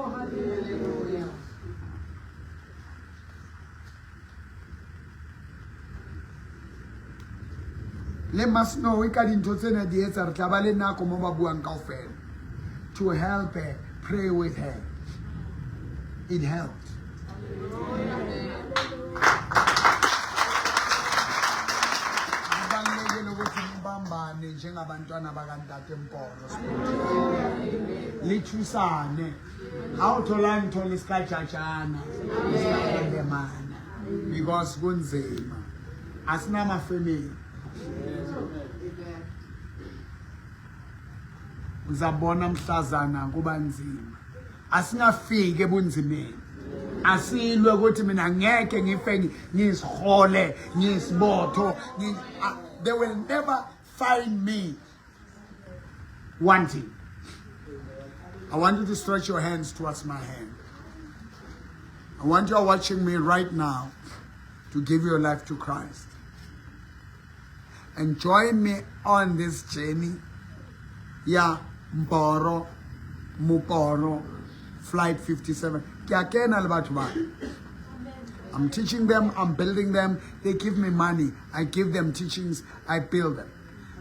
Le Masnow ka dintho tsena di etsa re tla ba le nako mo ba buang kaofela to help her pray with her it helped. bantwana bakantate Mporo le thusane ha o thola ntho le ska jajana le ska kgalemana because kunzima asinama-family uzabona mhlazana kuba nzima asingafiki ebunzimeni asilwe ukuthi mina ngeke ngife ngisihole ngisibotho they will never find me wanting. I want you to stretch your hands towards my hand. I want you are watching me right now to give your life to Christ and join me on this journey ya Mporo Muporo Flight 57. Ke a kena le batho ba. I'm teaching them, I'm building them. They give me money. I give them teachings, I build them.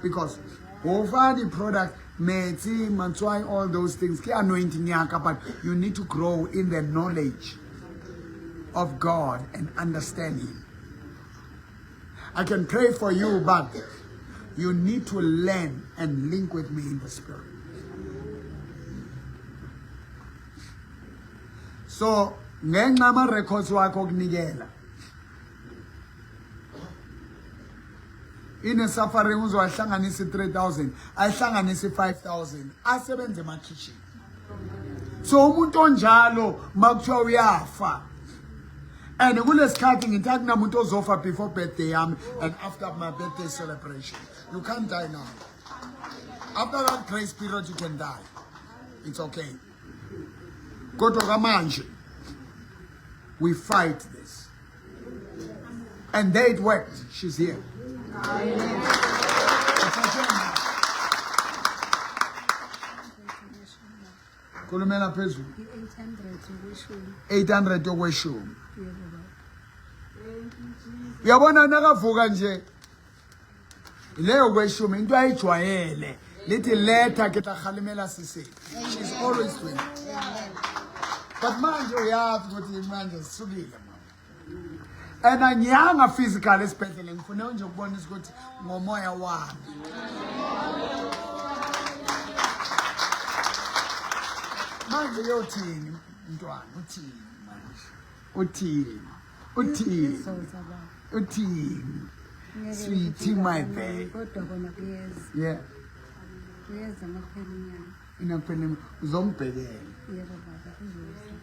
Because over the product, metsi, matswai, all those things, ke anointing yaka, but you need to grow in the knowledge of God and understand Him. I can pray for you, but you need to learn and link with me in the spirit. So, ngenxa ama-records wakho okunikela ine-suffering uzowahlanganisa i-3000 ayihlanganise i-5000 asebenze emakhishini. So umuntu onjalo makuthiwa uyafa and kulesikhathi ngithi akunamuntu ozofa before birthday yami and after my birthday celebration. You can't die now. After that grace period you can die, it's okay. Kodwa kamanje we fight this and there it worked. She's here. Khulumela phezulu. I-800 yokweshumi. 800 yokweshumi. Yebo baba. Uyabona nakavuka nje leyo kweshumi into ayijwayele lithi letha ke tla kgalemela sisedi. She's always doing it. But manje uyazi ukuthi manje sisukile mama and angiyanga physical esibhedlela, ngifune nje ukubonisa ukuthi ngomoya wami. Manje uyothini mntwana? Uthini manje? Uthini? Uthini? Izoza baba. Uthini? Ngeke Sweetie, ngithi my ngakanani, babe. Kodwa kona kuyeza. Kuyeza makuphela inyanga. Inakuphela uzombhekela. Yebo baba, kuzoza.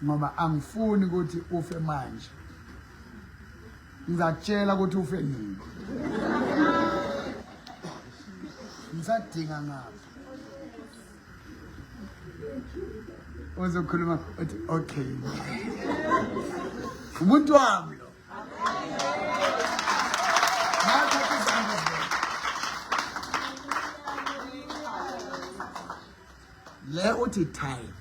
Ngoba angifuni ukuthi ufe manje, ngizakutshela ukuthi ufe nini. Ngisadinga ngapha uzokhuluma uthi okay umuntu wami lo. Nathatha izandla zibeke. Le uthi time.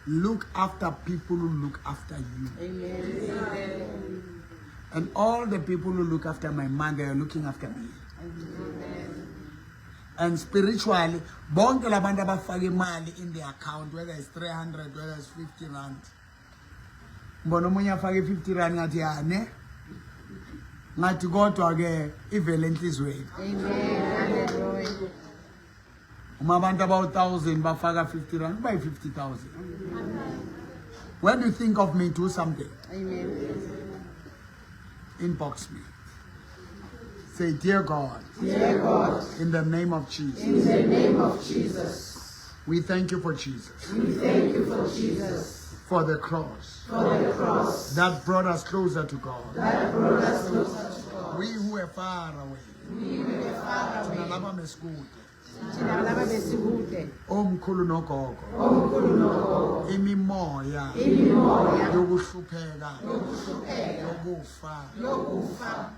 Look after people who look after you. Amen. And all the people who look after my man, they are looking after me. And spiritually, bonke labantu abafaka imali in the account, whether it's 300, whether it's 50 rand. Ngibona omunye afake 50 rand ngathi yane. Ngathi kodwa ke ivele enhlizweni. Uma abantu abawu-1000 bafaka 50 rand, kuba yi-50,000. When you think of me, do something. Inbox me. Say, "Dear God, Dear God, in the name of Jesus, in the name of Jesus, we thank you for Jesus, we thank you for Jesus, for the cross for the cross that brought us closer to God. That brought us closer to God. We who were far away, We were far thina away, laba mesikude, thina laba besikude, omkhulu nogogo, omkhulu nogogo, imimoya imimoya yokuhlupheka, yokuhlupheka, yokufa, yokufa,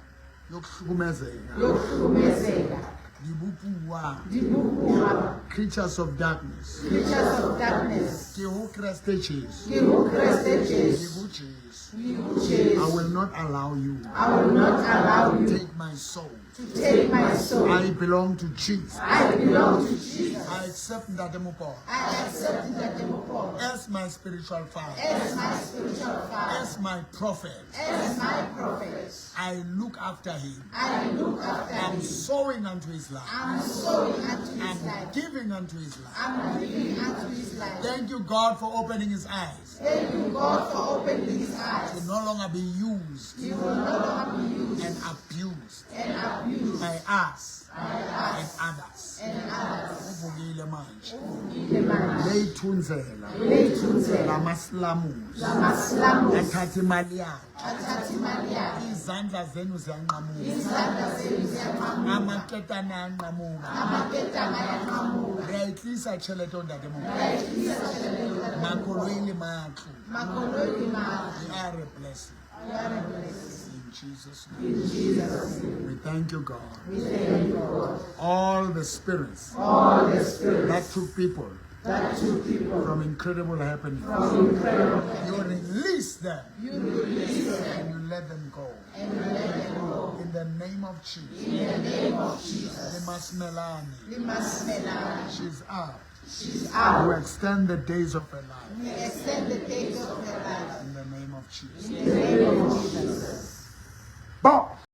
yokuhlukumezeka, yokuhlukumezeka, dibopuwa, dibopuwa, creatures of darkness, creatures of darkness, ke ho Kreste Jesu, ke ho Kreste Jesu, ke ho Jesu. ke ho Jesu. I will not allow you I will not allow you take my soul. To take my soul. I belong to Jesus. I belong to Jesus. Jesus. I accept Ntate Mopolo I accept Ntate Mopolo as my spiritual father, as my spiritual father, as my prophet. as my prophet. I look after him. I look after I'm him. sowing unto his life. I'm sowing unto his I'm life. giving unto his life. I'm giving unto his life. Thank you, God, for opening his eyes Thank you, God, for opening his to eyes. no longer be used He will no longer be used and abused and abused by us and others. and others. Uvukile manje. Uvukile manje. Leyithunzela Leyithunzela lamaslamusi lamaslamusi athatha imali yakhe. athatha imali yakhe. Izandla zenu ziyanqamuka. Izandla zenu ziyanqamuka. Amaketane ayanqamuka. Amaketanga ayanqamuka. Re a e tlisa tjhelete ho ntate Mopolo. Re a e tlisa tjhelete ho ntate Makoloi le matlo. Makoloi le matlo. We are a blessing. We are a blessing. In Jesus' name. In Jesus' name. We thank you, God. We thank you, God. All the spirits All the spirits that took people that took people from incredible happenings, from incredible you release them You release them and you let them go. and you let them go. In the name of Jesus. In the name of Jesus. Limasmelani. Limasmelani. She's up. She's out. We extend the days of her life. We extend the days of her life. In the name of Jesus. In the